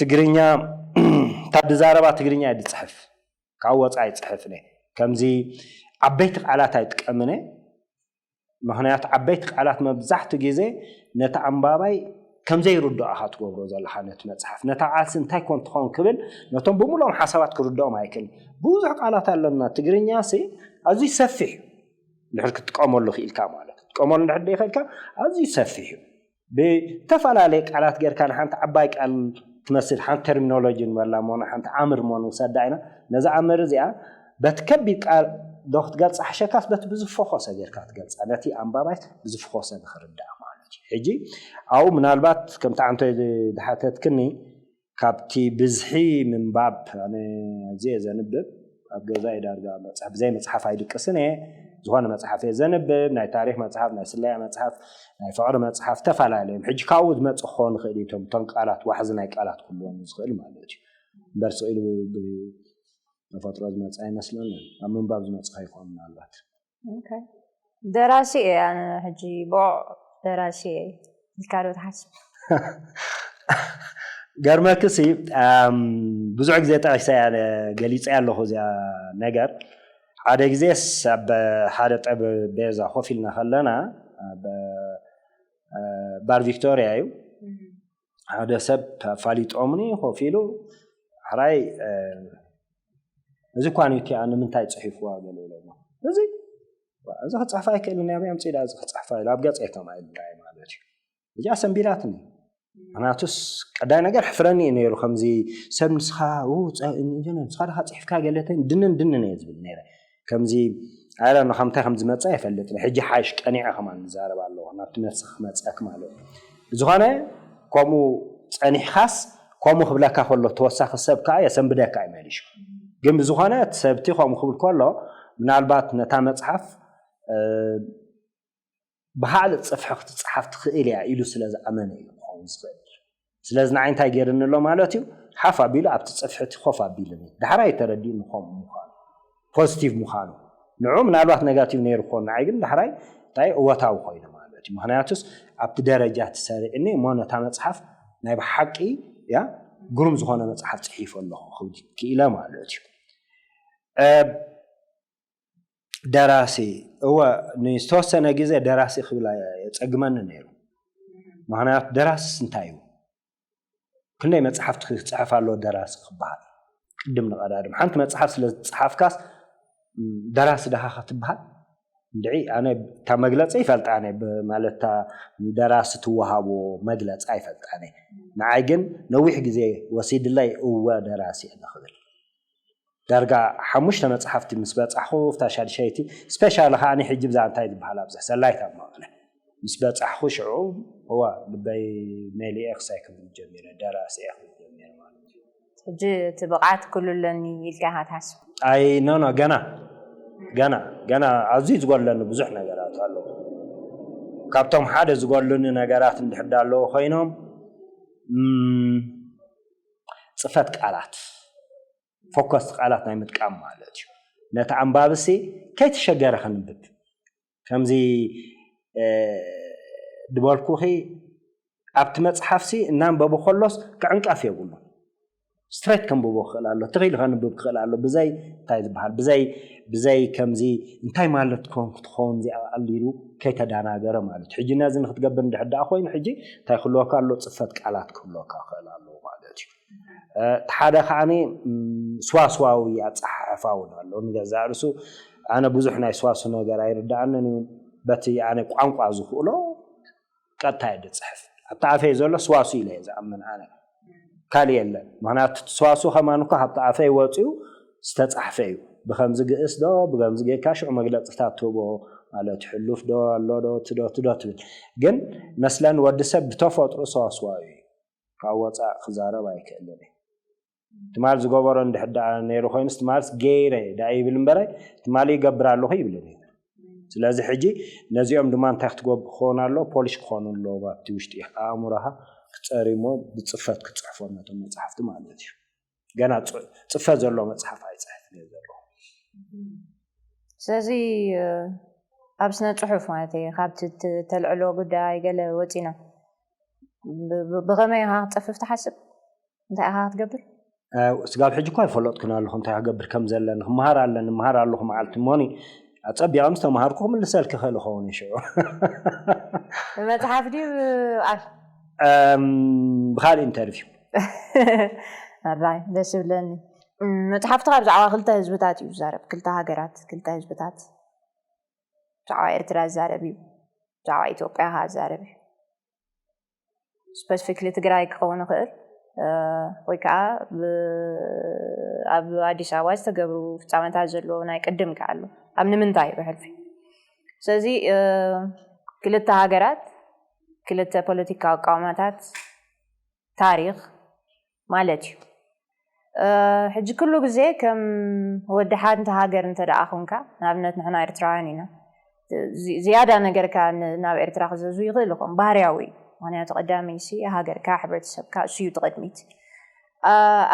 ትግርኛ እታ ድዛረባ ትግርኛ እየ ድፅሕፍ ካብ ወፃኢ ይፅሕፍ እየ ከምዚ ዓበይቲ ቃላት ኣይጥቀምን እየ ምኽንያቱ ዓበይቲ ቃላት መብዛሕትኡ ግዜ ነቲ ኣንባባይ ከምዘይርድኦ ኢኻ ትገብሮ ዘለኻ ነቲ መፅሓፍ ነታ ቃልሲ እንታይ ኮን ትኸውን ክብል ነቶም ብምሉኦም ሓሳባት ክርድኦም ኣይክእል ብዙሕ ቃላት ኣለና ትግርኛ ሲ ኣዝዩ ሰፊሕ እዩ እንድሕር ክትጥቀመሉ ክኢልካ ማለት ክትጥቀመሉ እንድሕር ዘይክእልካ ኣዝዩ ሰፊሕ እዩ ብተፈላለየ ቃላት ጌርካ ንሓንቲ ዓባይ ቃል ትመስል ሓንቲ ተርሚኖሎጂ ንበላ ሞ ንሓንቲ ኣምር ሞ ንውሰዳ ኢና ነዛ ኣምር እዚኣ በቲ ከቢድ ቃል ዶ ክትገልፃ ሕሸካስ በቲ ብዝፈኾሰ ጌርካ ትገልፃ ነቲ ኣንባባይ ብዝፈኾሰ ንክርዳእ ማለት እዩ ሕጂ ኣብኡ ምናልባት ከምቲ ዓንቶ ዝሓተትክኒ ካብቲ ብዝሒ ምንባብ ኣነ ኣዝየ ዘንብብ ኣብ ገዛይ ዳርጋ መፅሓፍ ብዘይ መፅሓፍ ኣይድቅስን እየ ዝኾነ መፅሓፍ እየ ዘንብብ ናይ ታሪክ መፅሓፍ ናይ ስለያ መፅሓፍ ናይ ፍቅሪ መፅሓፍ ዝተፈላለዩ ሕጂ ካብኡ ዝመፅእ ክኸውን ይኽእል እዩ እቶም እቶም ቃላት ዋሕዚ ናይ ቃላት ክህልዎም ዝኽእል ማለት እዩ እምበር ስቕ ኢሉ ብተፈጥሮ ዝመፅእ ኣይመስለንን ኣብ ምንባብ ዝመፅእ ከይኮን ምናልባት ደራሲ እየ ኣነ ሕጂ ብቑዕ ደራሲ እየ ኢልካ ዶ ትሓስብ ገርመክሲ ብዙሕ ግዜ ጠቂሰ ገሊፀ ኣለኹ እዚኣ ነገር። ሓደ ግዜስ ኣብ ሓደ ጠረጴዛ ኮፍ ኢልና ከለና ኣብ ባር ቪክቶሪያ እዩ፣ ሓደ ሰብ ኣፋሊጦምኒ ኮፍ ኢሉ፣ ሕራይ እዚ እኳ ኒውቲኣ ንምንታይ ፅሒፍዋ ገለ ኢሎሞ፣ እዚ እዚ ክፅሕፋ ኣይክእልን፣ ናበይ ኣምፅኢላ እዚ ክፅሕፋ ኢሉ ኣብ ገፀ ተማኢሉ ማለት እዩ። እዚኣ ሰንቢዳትኒ። ምክንያቱስ ቀዳይ ነገር ሕፍረኒ እዩ ነይሩ፣ ከምዚ ሰብ ንስኻ ንስኻ ዲኻ ፅሒፍካ ገለተን ድንን ድንን እየ ዝብል ነይረ። ከምዚ ኣረ ከምታይ ከም ዝመፀ ኣይፈልጥን። ሕጂ ሓይሽ ቀኒዐ ከማን ንዛረብ ኣለኹ ናብቲ ነፍሲ ክመፀክ ማለት እዩ። ብዝኾነ ከምኡ ፀኒሕካስ ከምኡ ክብለካ ከሎ ተወሳኺ ሰብ ከዓ የሰንብደካ እዩ መሊሹ። ግን ብዝኾነ እቲ ሰብቲ ከምኡ ክብል ከሎ ምናልባት ነታ መፅሓፍ ብካልእ ፅፍሒ ክትፅሓፍ ትኽእል እያ ኢሉ ስለ ዝኣመነ እዩ ክኸውን ዝኽእል። ስለዚ ንዓይ እንታይ ገይርኒ ኣሎ ማለት እዩ፣ ሓፍ ኣቢሉ ኣብቲ ፅፍሒ እቲ ኮፍ ኣቢሉኒ። ዳሕራይ ተረዲኡኒ ከምኡ ምዃኑ፣ ፖዚቲቭ ምዃኑ። ንዑ ምናልባት ኔጋቲቭ ነይሩ ክኾን፣ ንዓይ ግን ዳሕራይ እንታይ እወታዊ ኮይኑ ማለት እዩ። ምክንያቱስ ኣብቲ ደረጃ ተሰሪዕኒ እሞ ነታ መፅሓፍ ናይ ብሓቂ ያ ግሩም ዝኾነ መፅሓፍ ፅሒፈ ኣለኹ ክብል ክኢለ ማለት እዩ። ደራሲ እወ፣ ንዝተወሰነ ግዜ ደራሲ ክብል የፀግመኒ ነይሩ። ምክንያቱ ደራስስ እንታይ እዩ? ክንደይ መፅሓፍቲ ክፅሕፍ ኣለዎ ደራሲ ክበሃል? ቅድም ንቐዳድም ሓንቲ መፅሓፍ ስለ ዝፀሓፍካስ ደራሲ ደኻ ክትበሃል? እንድዒ ኣነ እታ መግለፂ ይፈልጣ እየ፣ ማለት እታ ደራሲ ትወሃቦ መግለፂ ኣይፈልጣን እየ። ንዓይ ግን ነዊሕ ግዜ ወሲድለይ እወ ደራሲ እየ ንኽብል። ዳርጋ ሓሙሽተ መፅሓፍቲ ምስ በፃሕኹ፣ እታ ሻድሻይቲ ስፔሻሊ ከዓኒ ሕጂ ብዛ እንታይ ዝበሃል ኣብዛ ሰላይት ኣብ መቐለ ምስ በፃሕኹ ሽዑ እዋ ልበይ መሊኤ ክሳይ ክብል ጀሚረ፣ ደራሲ እየ ክብል ጀሚረ ማለት እዩ። ሕጂ እቲ ብቕዓት ኩሉ ኣለኒ ኢልካ ኢኻ ትሓስብ? ኣይ ኖ ኖ፣ ገና ገና ገና ኣዝዩ ዝጎድለኒ ብዙሕ ነገራት ኣሎ። ካብቶም ሓደ ዝጎድሉኒ ነገራት እንድሕር ኣለዉ ኮይኖም፣ እም፣ ፅፈት ቃላት፣ ፎከስቲ ቃላት ናይ ምጥቃም ማለት እዩ። ነቲ ኣንባብሲ ከይተሸገረ ክንብብ። ከምዚ ድበልኩኺ ኣብቲ መፅሓፍሲ እናንበቡ ከሎስ ክዕንቀፍ የብሉ። ስትሬት ከንብቦ ክኽእል ኣሎ፣ ትኺል ከንብብ ክኽእል ኣሎ። ብዘይ እንታይ ዝበሃል ብዘይ ብዘይ ከምዚ እንታይ ማለት ኮን ክትኸውን ዚኣ ኣሊሉ ከይተዳናገረ ማለት እዩ። ሕጂ ነዚ ንክትገብር እንድሕር ደኣ ኮይኑ ሕጂ እንታይ ክህልወካ ኣሎ? ፅፈት ቃላት ክህልወካ ክኽእል ኣለዎ ማለት እዩ። እቲ ሓደ ከዓኒ ስዋስዋዊ ኣፀሓሕፋ እውን ኣሎ። ንገዛእ ርእሱ ኣነ ብዙሕ ናይ ስዋሱ ነገር ኣይርድኣንን እዩ። በቲ ኣነ ቋንቋ ዝኽእሎ ቀጥታ እየ ዝፅሕፍ። ኣብቲ ኣፈይ ዘሎ ስዋሱ ኢለ እየ ዝኣምን ኣነ። ካልእ የለን። ምክንያቱ እቲ ስዋሱ ከማን እኮ ካብቲ ኣፈይ ወፂኡ ዝተፃሕፈ እዩ። ብከምዚ ግእስ ዶ ብከምዚ ጌርካ ሽዑ መግለፅታት ትህቦ ማለት ሕሉፍ ዶ ኣሎ ዶ ትዶ ትዶ ትብል። ግን መስለን ወዲ ሰብ ብተፈጥሮ ሰዋስዋዊ እዩ። ካብ ወፃእ ክዛረብ ኣይክእልን እዩ። ትማል ዝገበሮ እንድሕር ደኣ ነይሩ ኮይኑስ ትማልስ ገይረ ደኣ ይብል እምበረ ትማል ይገብር ኣለኹ ይብልን እዩ። ስለዚ ሕጂ ነዚኦም ድማ እንታይ ክትገብር ክኸውን ኣለዎ? ፖሊሽ ክኾኑ ኣለዎ። ኣብቲ ውሽጢ ኣእምሮኻ ክፀርሞ ብፅፈት ክፅሕፎ ነቶም መፅሓፍቲ ማለት እዩ። ገና ፅፈት ዘለዎ መፅሓፍ ኣይፅሕፍን እየ ዘለኹ። ስለዚ ኣብ ስነ ፅሑፍ ማለት እየ ካብቲ ተልዕሎ ጉዳይ ገለ ወፂና ብኸመይ ኢኻ ክትፀፍፍ ትሓስብ? እንታይ ኢኻ ክትገብር? ስጋብ ሕጂ እኳ ኣይፈለጥኩን ኣለኹ እንታይ ክገብር ከም ዘለኒ። ክመሃር ኣለኒ፣ ምሃር ኣለኹ መዓልቲ እሞኒ ኣፀቢቐ ምስ ተምሃርኩ ክምልሰልኪ ክእል ይኸውን እዩ ሽዑ። ብመፅሓፍ ድዩ ብኣፍ? ብካልእ ኢንተርቪው። ኣራይ ደስ ይብለኒ። መፅሓፍትኻ ብዛዕባ ክልተ ህዝብታት እዩ ዝዛረብ፣ ክልተ ሃገራት፣ ክልተ ህዝብታት። ብዛዕባ ኤርትራ ዝዛረብ እዩ፣ ብዛዕባ ኢትዮጵያ ከዓ ዝዛረብ እዩ። ስፐሲፊክሊ ትግራይ ክኸውን ይኽእል ወይ ከዓ ኣብ ኣዲስ ኣበባ ዝተገብሩ ፍፃመታት ዘለዎ ናይ ቅድም ከዓ ኣሎ። ኣብ ንምንታይ ብሕልፊ ስለዚ ክልተ ሃገራት ክልተ ፖለቲካዊ ኣቃውማታት ታሪኽ ማለት እዩ። ሕጂ ኩሉ ግዜ ከም ወዲ ሓንቲ ሃገር እንተ ደኣ ኾንካ ንኣብነት ንሕና ኤርትራውያን ኢና ዝያዳ ነገርካ ናብ ኤርትራ ክዘዙ ይኽእል ይኾን ባህርያዊ እዩ። ምክንያቱ ቀዳመይ ሲ ሃገርካ ሕብረተሰብካ እሱ እዩ ትቐድሚት።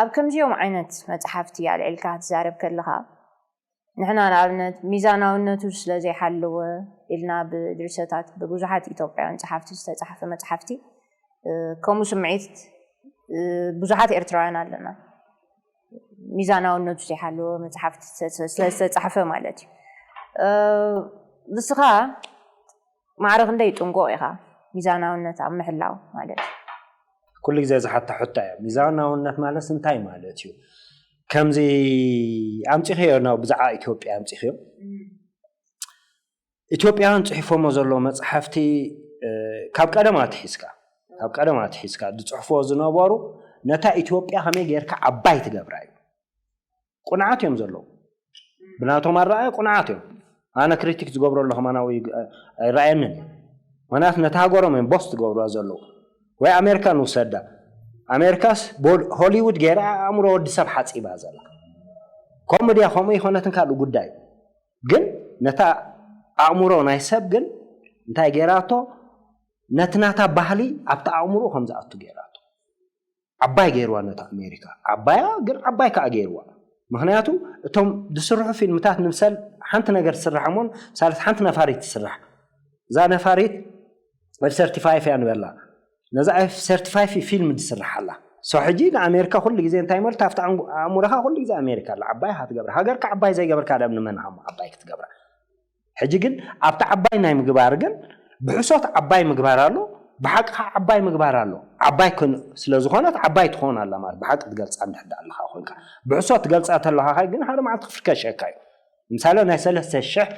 ኣብ ከምዚኦም ዓይነት መፅሓፍቲ ኣልዒልካ ክትዛረብ ከለኻ ንሕና ንኣብነት ሚዛናውነቱ ስለ ዘይሓለወ ኢልና ብድርሰታት ብብዙሓት ኢትዮጵያውያን ጸሓፍቲ ዝተጻሕፈ መጽሓፍቲ ከምኡ ስምዒት ብዙሓት ኤርትራውያን ኣለና፣ ሚዛናውነቱ ዘይሓለወ መፅሓፍቲ ስለ ዝተፃሕፈ ማለት እዩ። ንስኻ ማዕረ ክንደይ ጥንቁቕ ኢኻ ሚዛናውነት ኣብ ምሕላው ማለት እዩ? ኩሉ ግዜ ዝሓታ ሕቶ እያ። ሚዛናውነት ማለት እንታይ ማለት እዩ? ከምዚ ኣምፂኽዮ ናብ ብዛዕባ ኢትዮጵያ ኣምፂኽዮ። ኢትዮጵያውያን ፅሒፎሞ ዘለዉ መፅሓፍቲ ካብ ቀደም ኣትሒዝካ ካብ ቀደም ኣትሒዝካ ዝፅሕፍዎ ዝነበሩ ነታ ኢትዮጵያ ከመይ ጌርካ ዓባይ ትገብራ እዩ። ቁንዓት እዮም ዘለዉ። ብናቶም ኣረኣየ ቁንዓት እዮም። ኣነ ክሪቲክ ዝገብሮ ኣለኹ ማናዊ ኣይረኣየንን እዩ። ምክንያቱ ነታ ሃገሮም እዮም ቦስ ዝገብርዋ ዘለዉ። ወይ ኣሜሪካ ንውሰዳ። ኣሜሪካስ ሆሊውድ ገይራ ኣእምሮ ወዲ ሰብ ሓፂባ ዘላ። ከምኡ ድያ ከምኡ ይኮነትን ካልእ ጉዳይ። ግን ነታ ኣእምሮ ናይ ሰብ ግን እንታይ ገይራቶ? ነቲ ናታ ባህሊ ኣብቲ ኣእምሮ ከም ዝኣቱ ገይራቶ። ዓባይ ገይርዋ ነታ ኣሜሪካ። ዓባያ ግን ዓባይ ከዓ ገይርዋ። ምክንያቱ እቶም ዝስርሑ ፊልምታት ንምሰል ሓንቲ ነገር ትስራሕ እሞን ሳለት ሓንቲ ነፋሪት ትስራሕ። እዛ ነፋሪት ኤፍ ሰርቲፋይፍ እያ ንበላ። ነዛ ኤፍ ሰርቲፋይፍ ፊልም ዝስራሕ ኣላ። ሶ ሕጂ ንኣሜሪካ ኩሉ ግዜ እንታይ መልት ኣብቲ ኣእምሮኻ ኩሉ ግዜ ኣሜሪካ ኣላ። ዓባይ ኢኻ ትገብራ። ሃገርካ ዓባይ ዘይገበርካ ደም ንመን ሃሞ ዓባይ ክትገብራ? ሕጂ ግን ኣብቲ ዓባይ ናይ ምግባር ግን ብሕሶት ዓባይ ምግባር ኣሎ፣ ብሓቂ ከዓ ዓባይ ምግባር ኣሎ። ዓባይ ስለዝኾነት ዓባይ ትኾን ኣላ ማለት ብሓቂ ትገልፃ እንድሕዳ ኣለካ ኮይንካ። ብሕሶት ትገልፃ ተለካ ግን ሓደ መዓልቲ ክፍርከሸካ እዩ። ምሳሌ ናይ ሰለስተ ሽሕ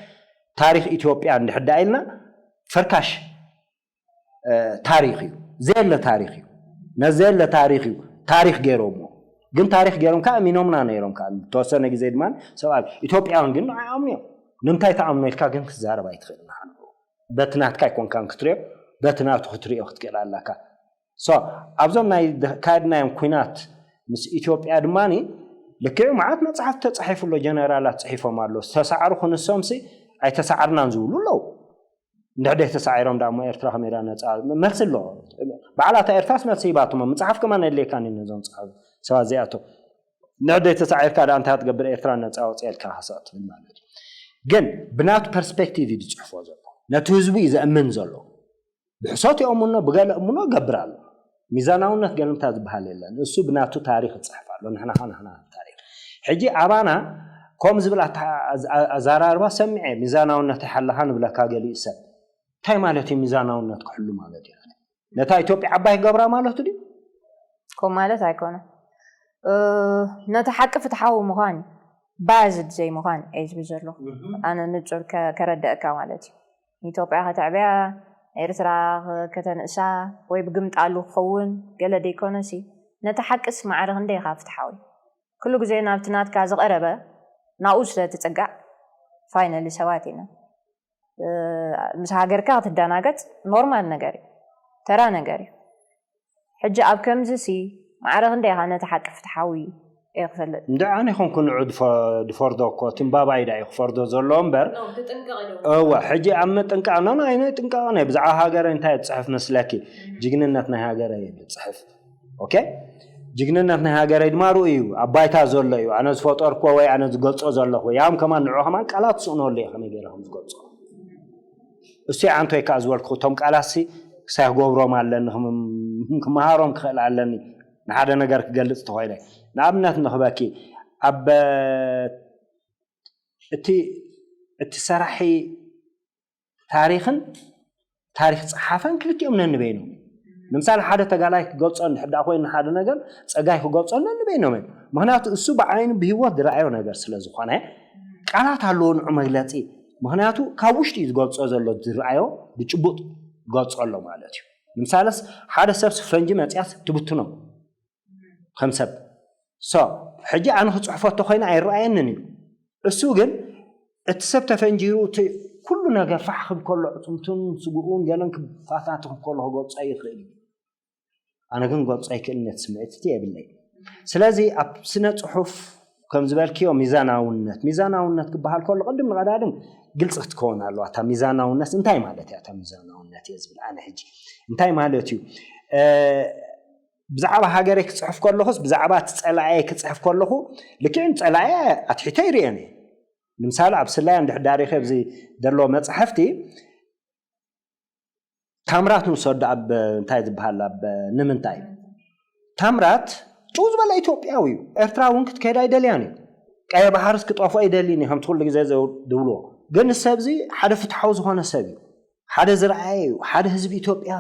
ታሪክ ኢትዮጵያ እንድሕዳ ኢልና ፈርካሽ ታሪክ እዩ። ዘየለ ታሪክ እዩ። ነዘየለ ታሪክ እዩ ታሪክ ገይሮሞ። ግን ታሪክ ገይሮም ከዓ እሚኖምና ነይሮም ከዓ ተወሰነ ግዜ ድማ ሰብኣብ ኢትዮጵያውን ግን ንዓኣምኑ እዮም። ንምንታይ ተኣምኖ ኢልካ ግን ክትዛረብ ኣይትኽእል። ንሓንኡ በቲ ናትካ ኣይኮንካን ክትሪኦ፣ በቲ ናቱ ክትሪኦ ክትክእል ኣለካ። ሶ ኣብዞም ናይ ካድናዮም ኩናት ምስ ኢትዮጵያ ድማ ልክዑ መዓት መፅሓፍ ተፃሒፉ ኣሎ። ጀነራላት ፅሒፎም ኣሎ። ዝተሳዕሩ ክንሶምሲ ኣይተሳዕርናን ዝብሉ ኣለዉ። እንድሕደይ ተሳዒሮም ዳ እሞ ኤርትራ ከመይ ዳ ነፃ? መልሲ ኣሎ። በዓላታ ኤርትራስ መልሲ ሂባትሞ። ምፅሓፍ ከማን የድልየካን እዩ ነዞም ፀሓፍ ሰባት እዚኣቶም። እንድሕደይ ተሳዒርካ ዳ እንታይ ትገብር? ኤርትራ ነፃ ወፅኤልካ ሃሰቕ ትብል ማለት እዩ። ግን ብናቱ ፐርስፔክቲቭ እዩ ዝፅሕፎ ዘሎ። ነቲ ህዝቡ እዩ ዘእምን ዘሎ። ብሕሶት ይእምኖ ብገለ እምኖ ገብር ኣሎ። ሚዛናውነት ገልምታ ዝበሃል የለን። እሱ ብናቱ ታሪክ ይፅሕፍ ኣሎ። ንሕና ኸ ንሕና ታሪክ ሕጂ ኣባና ከም ዝብል ኣዘራርባ ሰሚዐ ሚዛናውነት ይሓለኻ ንብለካ ገሊኡ ሰብ እንታይ ማለት እዩ? ሚዛናውነት ክሕሉ ማለት እዩ። ነታ ኢትዮጵያ ዓባይ ክገብራ ማለት ድዩ? ከምኡ ማለት ኣይኮነን። ነቲ ሓቂ ፍትሓዊ ምዃን እዩ። ባያስድ ዘይምዃን እየ ዝብል ዘለኹ። ኣነ ንጹር ከረድአካ ማለት እዩ። ንኢትዮጵያ ከተዕብያ፣ ኤርትራ ከተንእሳ ወይ ብግምጣሉ ክኸውን ገለ ደይኮነሲ ነቲ ሓቅስ ማዕረ ክንደይ ኢኻ ፍትሓዊ? ኩሉ ግዜ ናብቲ ናትካ ዝቐረበ ናብኡ ስለ ትጽጋዕ ፋይናሊ ሰባት ኢና። ምስ ሃገርካ ክትደናገጽ ኖርማል ነገር እዩ፣ ተራ ነገር እዩ። ሕጂ ኣብ ከምዚ ሲ ማዕረ ክንደይ ኢኻ ነቲ ሓቂ ፍትሓዊ እየ ክፈልጥ? እንደ ኣነ ይኾንኩ ንዑ ድፈርዶ እኮ ትንባባይ ዳ እዩ ክፈርዶ ዘሎ እምበር እወ ሕጂ ኣብ ምጥንቃቕ ኖ ኣይነ ጥንቃቕ ናይ ብዛዕባ ሃገረ እንታይ ትፅሕፍ መስለኪ? ጅግንነት ናይ ሃገረ እየ ዝፅሕፍ። ኦኬ ጅግንነት ናይ ሃገረይ ድማ ርኡ እዩ ኣብ ባይታ ዘሎ እዩ። ኣነ ዝፈጠርኮ ወይ ኣነ ዝገልፆ ዘለኹ ያም ከማን ንዑ ከማን ቃላት ስእነሉ እየ ከመይ ገይረ ከም ዝገልፆ እሱ ዓንቶ ይከኣ ዝበልኩ እቶም ቃላሲ ክሳይ ክገብሮም ኣለኒ ክመሃሮም ክኽእል ኣለኒ። ንሓደ ነገር ክገልፅ ተኮይነ ንኣብነት ንኽበኪ ኣብ እቲ እቲ ሰራሒ ታሪክን ታሪክ ፀሓፈን ክልቲኦም ነንበይኖም ንምሳሌ ሓደ ተጋላይ ክገልፆ እንድሕዳ ኮይኑ ሓደ ነገር ፀጋይ ክገልፆ ነንበይኖም እዮም። ምክንያቱ እሱ ብዓይኑ ብሂወት ዝረኣዮ ነገር ስለዝኮነ ቃላት ኣለዎ ንዑ መግለፂ ምክንያቱ ካብ ውሽጢ እዩ ዝገልፆ ዘሎ ዝረኣዮ ብጭቡጥ ገልፆ ኣሎ ማለት እዩ። ንምሳሌስ ሓደ ሰብ ፈንጂ መፅያስ ትብትኖ ከም ሰብ ሶ ሕጂ ኣነ ክፅሕፎ እንተኮይነ ኣይረኣየንን እዩ። እሱ ግን እቲ ሰብ ተፈንጂሩ እቲ ኩሉ ነገር ፋሕ ክብ ከሎ ዕፅምቱን ስግኡን ገለን ክፋታትኹም ከሎ ክገልፆ ይኽእል እዩ። ኣነ ግን ገልፆ ኣይክእልን ነቲ ስምዒት እቲ የብለይ። ስለዚ ኣብ ስነ ፅሑፍ ከም ዝበልክዮ ሚዛናውነት ሚዛናውነት ክበሃል ከሎ ቅድም ንቐዳድም ግልፂ ክትከውን ኣለዋ። እታ ሚዛናውነት እንታይ ማለት እያ? እታ ሚዛናውነት እየ ዝብል ኣነ ሕጂ እንታይ ማለት እዩ? ብዛዕባ ሃገረይ ክፅሕፍ ከለኹስ ብዛዕባ እቲ ፀላእየ ክፅሕፍ ከለኹ ልክዕን ፀላእየ ኣትሒተ ይርእየን እየ። ንምሳሌ ኣብ ስላያ እንድሕር ዳሪኸ ኣብዚ ዘለዎ መፅሓፍቲ ታምራት ንውሰዶ ኣብ እንታይ ዝበሃል ኣብ ንምንታይ ታምራት ጭው ዝበለ ኢትዮጵያዊ እዩ። ኤርትራ እውን ክትከይድ ኣይደልያን እዩ። ቀይ ባሕርስ ክጠፍኦ ኣይደልን እዩ፣ ከምቲ ኩሉ ግዜ ዝብልዎ። ግን ሰብዚ ሓደ ፍትሓዊ ዝኾነ ሰብ እዩ። ሓደ ዝረኣየ እዩ። ሓደ ህዝቢ ኢትዮጵያ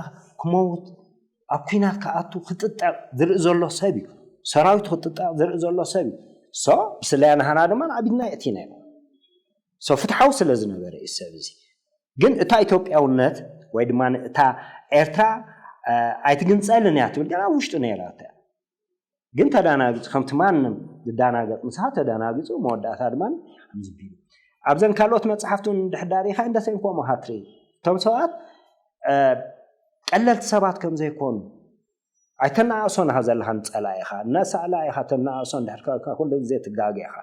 ክመውት፣ ኣብ ኲናት ክኣቱ ክጥጠቕ ዝርኢ ዘሎ ሰብ እዩ። ሰራዊት ክጥጠቕ ዝርኢ ዘሎ ሰብ እዩ። ሶ ብስለያ ናህና ድማ ኣብድና የእቲና እዩ። ሶ ፍትሓዊ ስለ ዝነበረ እዩ ሰብ እዚ። ግን እታ ኢትዮጵያውነት ወይ ድማ እታ ኤርትራ ኣይትግንጸልን እያ ትብል ገና ውሽጡ ነይራ። ግን ተዳናግጹ ከምቲ ማንም ዝዳናገጽ ምሳኻ ተዳናግጹ መወዳእታ ድማ ከምዚ ቢሉ ኣብዘን ካልኦት መጽሓፍቱ ንድሕዳሪኻ እንደሰይን ኮሞ ሃትሪ እቶም ሰባት ቀለልቲ ሰባት ከም ዘይኮኑ ኣይተናእሶን ኢኻ ዘለኻ ንጸላኢኻ እናሳእላ ኢኻ ተናእሶ እንድሕር ኩሉ ግዜ ትጋገ ኢኻ።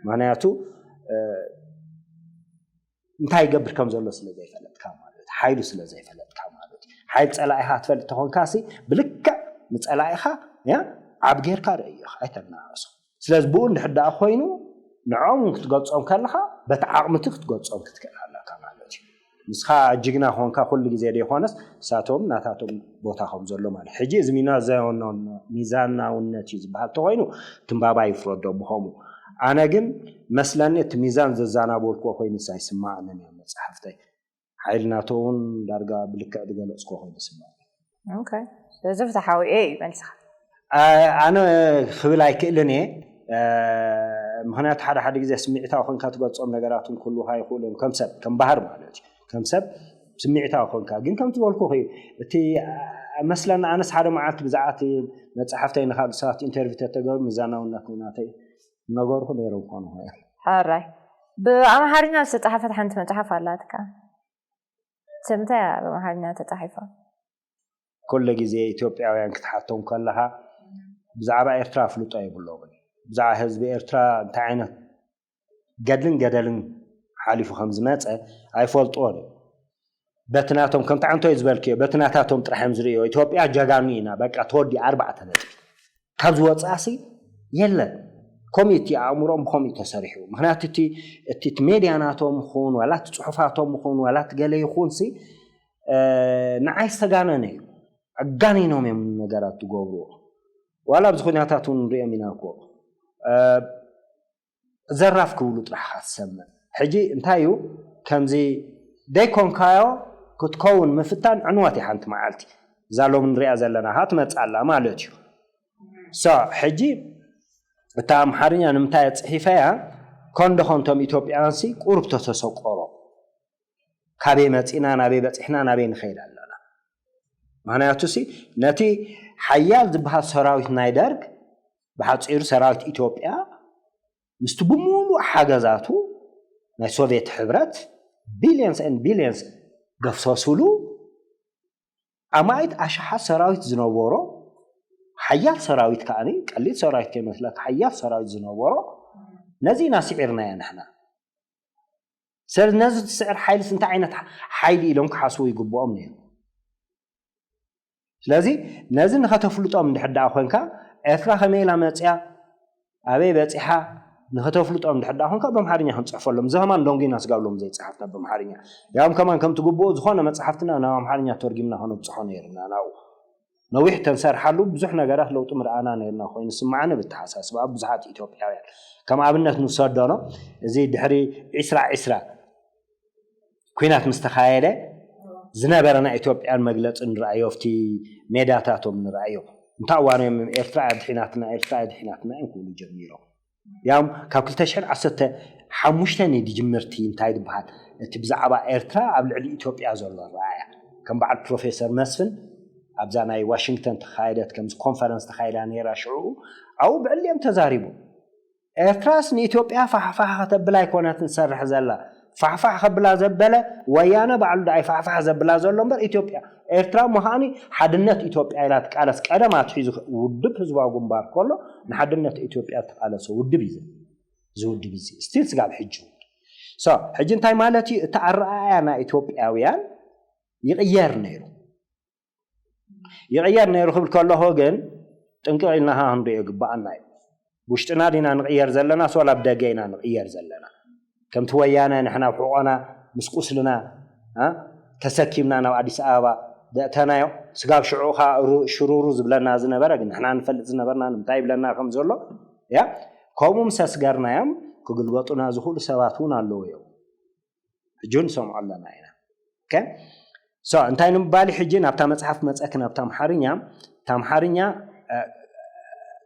ምክንያቱ እንታይ ይገብር ከም ዘሎ ስለ ዘይፈለጥካ ማለት ሓይሉ ስለ ዘይፈለጥካ ማለት ሓይል ጸላኢኻ ትፈልጥ ተኾንካሲ ብልክዕ ንጸላኢኻ ያ ዓብ ጌርካ ርእዮ ኣይተናእሶ። ስለዚ ብኡ እንድሕር ደኣ ኮይኑ ንዖም ክትገልጾም ከለኻ በቲ ዓቕምቲ ክትገልጾም ክትክእል ኣለካ ማለት እዩ። ንስኻ ጅግና ኾንካ ኩሉ ግዜ ዘይኮነስ ንሳቶም ናታቶም ቦታ ከም ዘሎ ማለት ሕጂ እዚ ሚዛናውነት እዩ ዝበሃል ተኾይኑ ትንባባ ይፍረዶ ብኸምኡ ኣነ ግን መስለኒ እቲ ሚዛን ዘዛናበልክዎ ኮይኑ ሳይስማዕንን እዮም መፅሓፍተይ ሓይልናቶ እውን ዳርጋ ብልክዕ ዝገለፅኮ ኮይኑ ስማዕ ስለዚ ፍትሓዊ እየ እዩ መልስኻ ኣነ ክብል ኣይክእልን እየ ምክንያቱ ሓደ ሓደ ግዜ ስምዒታዊ ኮንካ ትገልፆም ነገራትን ኩሉ ይኽእሉ እዮም ከም ሰብ ከም ባህር ማለት እዩ ከም ሰብ ስምዒታዊ ኮንካ ግን ከም ዝበልኩ እዩ እቲ መስለና ኣነስ ሓደ መዓልቲ ብዛዕባ መፅሓፍተይ ንካልእ ሰባት ኢንተርቪው ተተገሩ ሚዛናውነት ናተይ ነገርኩ ነይሮም ኮኑ ሕራይ ብኣምሓርኛ ዝተፃሓፈት ሓንቲ መፅሓፍ ኣላትካ ስምንታይ ብኣምሓርኛ ተፃሒፋ ኩሉ ግዜ ኢትዮጵያውያን ክትሓቶም ከለኻ ብዛዕባ ኤርትራ ፍልጦ የብሎምን ብዛዕባ ህዝቢ ኤርትራ እንታይ ዓይነት ገድልን ገደልን ሓሊፉ ከም ዝመፀ ኣይፈልጥዎን እዩ በቲ ናቶም ከምቲ ዓንቶ እዩ ዝበልክዮ በቲ ናታቶም ጥራሕ እዮም ዝርእዮ ኢትዮጵያ ጀጋኑ ኢና በቃ ተወዲ ኣርባዕተ ነጥቢ ካብ ዝወፅኣሲ የለን ኮሚቲ ኣእምሮም ብኸምኡ ተሰሪሑ ምክንያቱ እቲ ሜድያ ናቶም ይኹን ዋላ እቲ ፅሑፋቶም ይኹን ዋላ እቲ ገለ ይኹን ሲ ንዓይ ዝተጋነነ እዩ ኣጋኒኖም እዮም ነገራት ዝገብርዎ ዋላ ኣብዚ ኩነታት እውን ንሪኦም ኢና እኮ ዘራፍ ክብሉ ጥራሕ ክትሰምዕ ሕጂ እንታይ እዩ ከምዚ ደይኮንካዮ ክትከውን ምፍታን ዕንወት እዩ ሓንቲ መዓልቲ እዛ ሎም ንሪኣ ዘለና ካ ትመፅእ ኣላ ማለት እዩ ሶ ሕጂ እታ ኣምሓርኛ ንምንታይ ፅሒፈያ ኮንዶ ኮንቶም ኢትዮጵያውያን ሲ ቁሩብ ተተሰቆሮ ካበይ መፂና ናበይ በፂሕና ናበይ ንኸይድ ኣለና ምክንያቱ ሲ ነቲ ሓያል ዝበሃል ሰራዊት ናይ ደርግ ብሓፂሩ ሰራዊት ኢትዮጵያ ምስቲ ብምሉእ ሓገዛቱ ናይ ሶቪየት ሕብረት billions and billions ገፍሰሱሉ ኣማኢት ኣሽሓት ሰራዊት ዝነበሮ ሓያል ሰራዊት ከዓ ቀሊል ሰራዊት ከይመስለካ ሓያል ሰራዊት ዝነበሮ ነዚ ኢና ስዒርናዮ ንሕና ስለዚ ነዚ ትስዕር ሓይልስ እንታይ ዓይነት ሓይሊ ኢሎም ክሓስቡ ይግብኦም ነይሩ ስለዚ ነዚ ንኸተፍልጦም እንድሕር ደኣ ኮንካ ኤርትራ ከመይ ኢላ መፅያ ኣበይ በፂሓ ንኸተፍልጦም እንድሕር ደኣ ኮንካ ብኣምሓርኛ ክንፅሕፈሎም እዚ ከማን ዶንጊና ስጋብሎም ዘይፅሓፍና ብኣምሓርኛ ያም ከማን ከምቲ ግብኡ ዝኾነ መፅሓፍትና ናብ ኣምሓርኛ ተርጊምና ከነብፅሖ ነይርና ናብኡ ነዊሕ ተንሰርሓሉ ብዙሕ ነገራት ለውጢ ምርኣና ነርና ኮይኑ ስማዓኒ ብተሓሳስባ ብዙሓት ኢትዮጵያውያን ከም ኣብነት ንውሰዶ ነው እዚ ድሕሪ ዒስራ ዒስራ ኩናት ምስ ተኻየደ ዝነበረ ናይ ኢትዮጵያን መግለፂ ንረኣዮ ኣብቲ ሜዳታቶም ንረኣዮ እንታይ እዋኖም ኤርትራ ኣድሒናትና ኤርትራ ኣድሒናትና እዮም ክብሉ ጀሚሮም ያም ካብ ክልተ ሽሕን ዓሰርተ ሓሙሽተን እዩ ድጅምርቲ እንታይ ዝበሃል እቲ ብዛዕባ ኤርትራ ኣብ ልዕሊ ኢትዮጵያ ዘሎ ረኣያ ከም በዓል ፕሮፌሰር መስፍን ኣብዛ ናይ ዋሽንግተን ተኻየደት ከምዚ ኮንፈረንስ ተኻይዳ ነይራ ሽዑ ኣብኡ ብዕሊኦም ተዛሪቡ ኤርትራስ ንኢትዮጵያ ፋሕፋሕ ከተብል ኣይኮነትን ትሰርሕ ዘላ ፋሕፋሕ ከብላ ዘበለ ወያነ ባዕሉ ደኣ ፋሕፋሕ ዘብላ ዘሎ እምበር ኢትዮጵያ ኤርትራ ምዃኒ ሓድነት ኢትዮጵያ ኢላ ትቃለስ ቀደም ኣትሒዙ ውድብ ህዝባዊ ግንባር ከሎ ንሓድነት ኢትዮጵያ ዝተቃለሰ ውድብ እዩ እዚ ውድብ እዚ ስቲል ስጋብ ሕጂ ሕጂ እንታይ ማለት እዩ እቲ ኣረኣእያ ናይ ኢትዮጵያውያን ይቕየር ነይሩ ይቕየር ነይሩ ክብል ከለኹ ግን ጥንቅቕ ኢልና ክንሪኦ ይግባኣና እዩ ውሽጥና ዲና ንቕየር ዘለና ሶላ ኣብ ደገ ኢና ንቕየር ዘለና ከምቲ ወያነ ንሕና ኣብ ሕቖና ምስ ቁስልና ተሰኪምና ናብ ኣዲስ ኣበባ ደእተናዮ። ስጋብ ሽዑ ኸዓ ሩ- ሽሩሩ ዝብለና ዝነበረ፣ ግን ንሕና ንፈልጥ ዝነበርና ንምንታይ ይብለና ከም ዘሎ፣ ያ፣ ከምኡ ምስ ኣስገርናዮም ክግልበጡና ዝኽእሉ ሰባት እውን ኣለዉ እዮም። ሕጂ ንሰምዖ ኣለና ኢና። ኦኬ? ሶ እንታይ ንምባል ሕጂ ናብታ መጽሓፍ መጸክ፣ ናብታ ኣምሓርኛ፣ እታ ኣምሓርኛ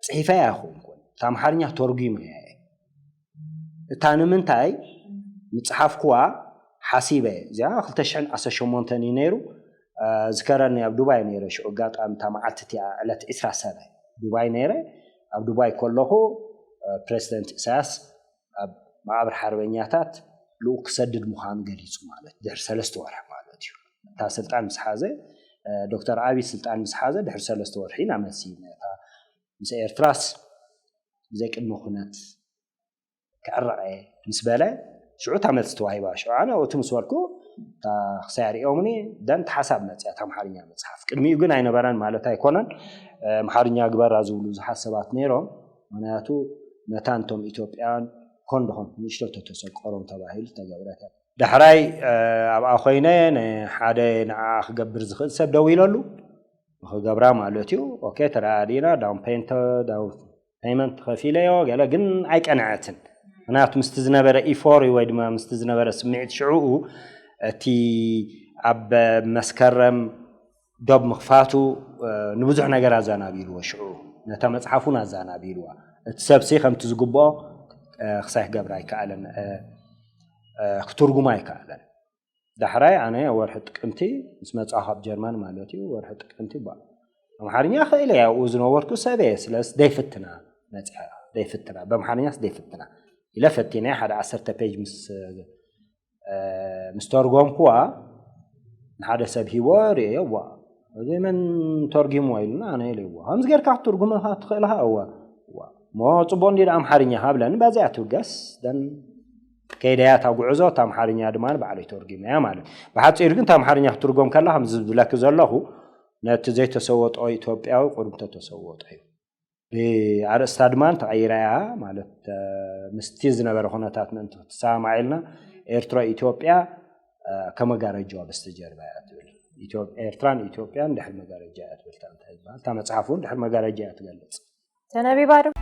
ጽሒፈያ ኣይኹንኩን፣ እታ ኣምሓርኛ ተርጒመያ እየ። እታ ንምንታይ ምጽሓፍኩዋ ሓሲበ፣ እዚኣ ክልተ ሽሕን ዓሰርተ ሸሞንተን እዩ ነይሩ። ዝከረኒ ኣብ ዱባይ ነይረ፣ ሽዑ ኣጋጣሚ እታ መዓልቲ እቲኣ ዕለት ዕስራ ሰነ ዱባይ ነይረ። ኣብ ዱባይ ከለኹ ፕሬዚደንት ኢሳያስ ኣብ መቓብር ሓርበኛታት ልኡክ ክሰድድ ምዃኑ ገሊጹ፣ ማለት ድሕሪ ሰለስተ ወርሒ ማለት እዩ። እታ ስልጣን ምስ ሓዘ፣ ዶክተር ኣብይ ስልጣን ምስ ሓዘ ድሕሪ ሰለስተ ወርሒ ኢና መሲና እታ ምስ ኤርትራስ ብዘይ ቅድመ ኩነት ክዕረቐ ምስ በለ፣ ሽዑ እታ መልሲ ተዋሂባ። ሽዑ ኣነ እቲ ምስ በልኩ እታ ክሳይ ኣርእዮምኒ፣ ደን ሓሳብ መፅያ ኣምሓርኛ መፅሓፍ። ቅድሚኡ ግን ኣይነበረን ማለት ኣይኮነን። ኣምሓርኛ ግበራ ዝብሉ ብዙሓት ሰባት ነይሮም። ምክንያቱ መታን እቶም ኢትዮጵያውያን ኮንዶኾም ንእሽቶ ተተሰቆሮም ተባሂሉ ተገብረተ። ዳሕራይ ኣብኣ ኮይነ ንሓደ ንዓ ክገብር ዝኽእል ሰብ ደው ኢለሉ ክገብራ ማለት እዩ። ኦኬ፣ ተረኣዲና ዳውን ፔንተ ዳውን ፔመንት ከፊለዮ ገለ ግን ኣይቀንዐትን። ምክንያቱ ምስቲ ዝነበረ ኢፎሪ ወይ ድማ ምስቲ ዝነበረ ስምዒት ሽዕኡ እቲ ኣብ መስከረም ዶብ ምኽፋቱ ንብዙሕ ነገር ኣዛናቢልዎ። ሽዑ ነታ መፅሓፍ እውን ኣዛናቢልዋ። እቲ ሰብሲ ከምቲ ዝግብኦ ክሳይ ክገብር ኣይከኣለን፣ ክትርጉም ኣይከኣለን። ዳሕራይ ኣነ ወርሒ ጥቅምቲ ምስ መፃ ካብ ጀርመን ማለት እዩ፣ ወርሒ ጥቅምቲ ባ ኣምሓርኛ ክእል እያ ኣብኡ ዝነበርኩ ሰብ እየ። ስለዚ ደይፍትና መፅያ ደይፍትና ብኣምሓርኛስ ደይፍትና ኢለ ፈቲነ ሓደ ዓሰርተ ፔጅ ምስ ምስ ተርጎምኩዋ ንሓደ ሰብ ሂቦ ርእየ ዋ እዚ መን ተርጊምዎ ኢሉና ኣነ ኢለ ዋ ከምዚ ጌርካ ክትርጉመካ ትኽእልካ እዋ ሞ ጽቡቅ እንዲ ኣምሓርኛ ሃብለን በዚኣ ትብገስ ደን ከይደያ እታ ጉዕዞ እታ ኣምሓርኛ ድማ ባዕለይ ተርጊመያ ማለት። ብሓጺሩ ግን እታ ኣምሓርኛ ክትርጎም ከላ ከምዚ ዝብለኪ ዘለኹ ነቲ ዘይተሰወጦ ኢትዮጵያዊ ቁሩብ ተተሰወጦ እዩ። ብኣርእስታ ድማ ተቐይራ እያ ማለት ምስቲ ዝነበረ ኩነታት ምእንቲ ክትሰማማዕ ኢልና ኤርትራ ኢትዮጵያ ከመጋረጃዋ በስተጀርባ እያ ትብል። ኤርትራን ኢትዮጵያን ድሕሪ መጋረጃ እያ ትብል። እንታይ ዝበሃል እታ መፅሓፍ እውን ድሕሪ መጋረጃ እያ ትገልፅ። ተነቢባ ዶ?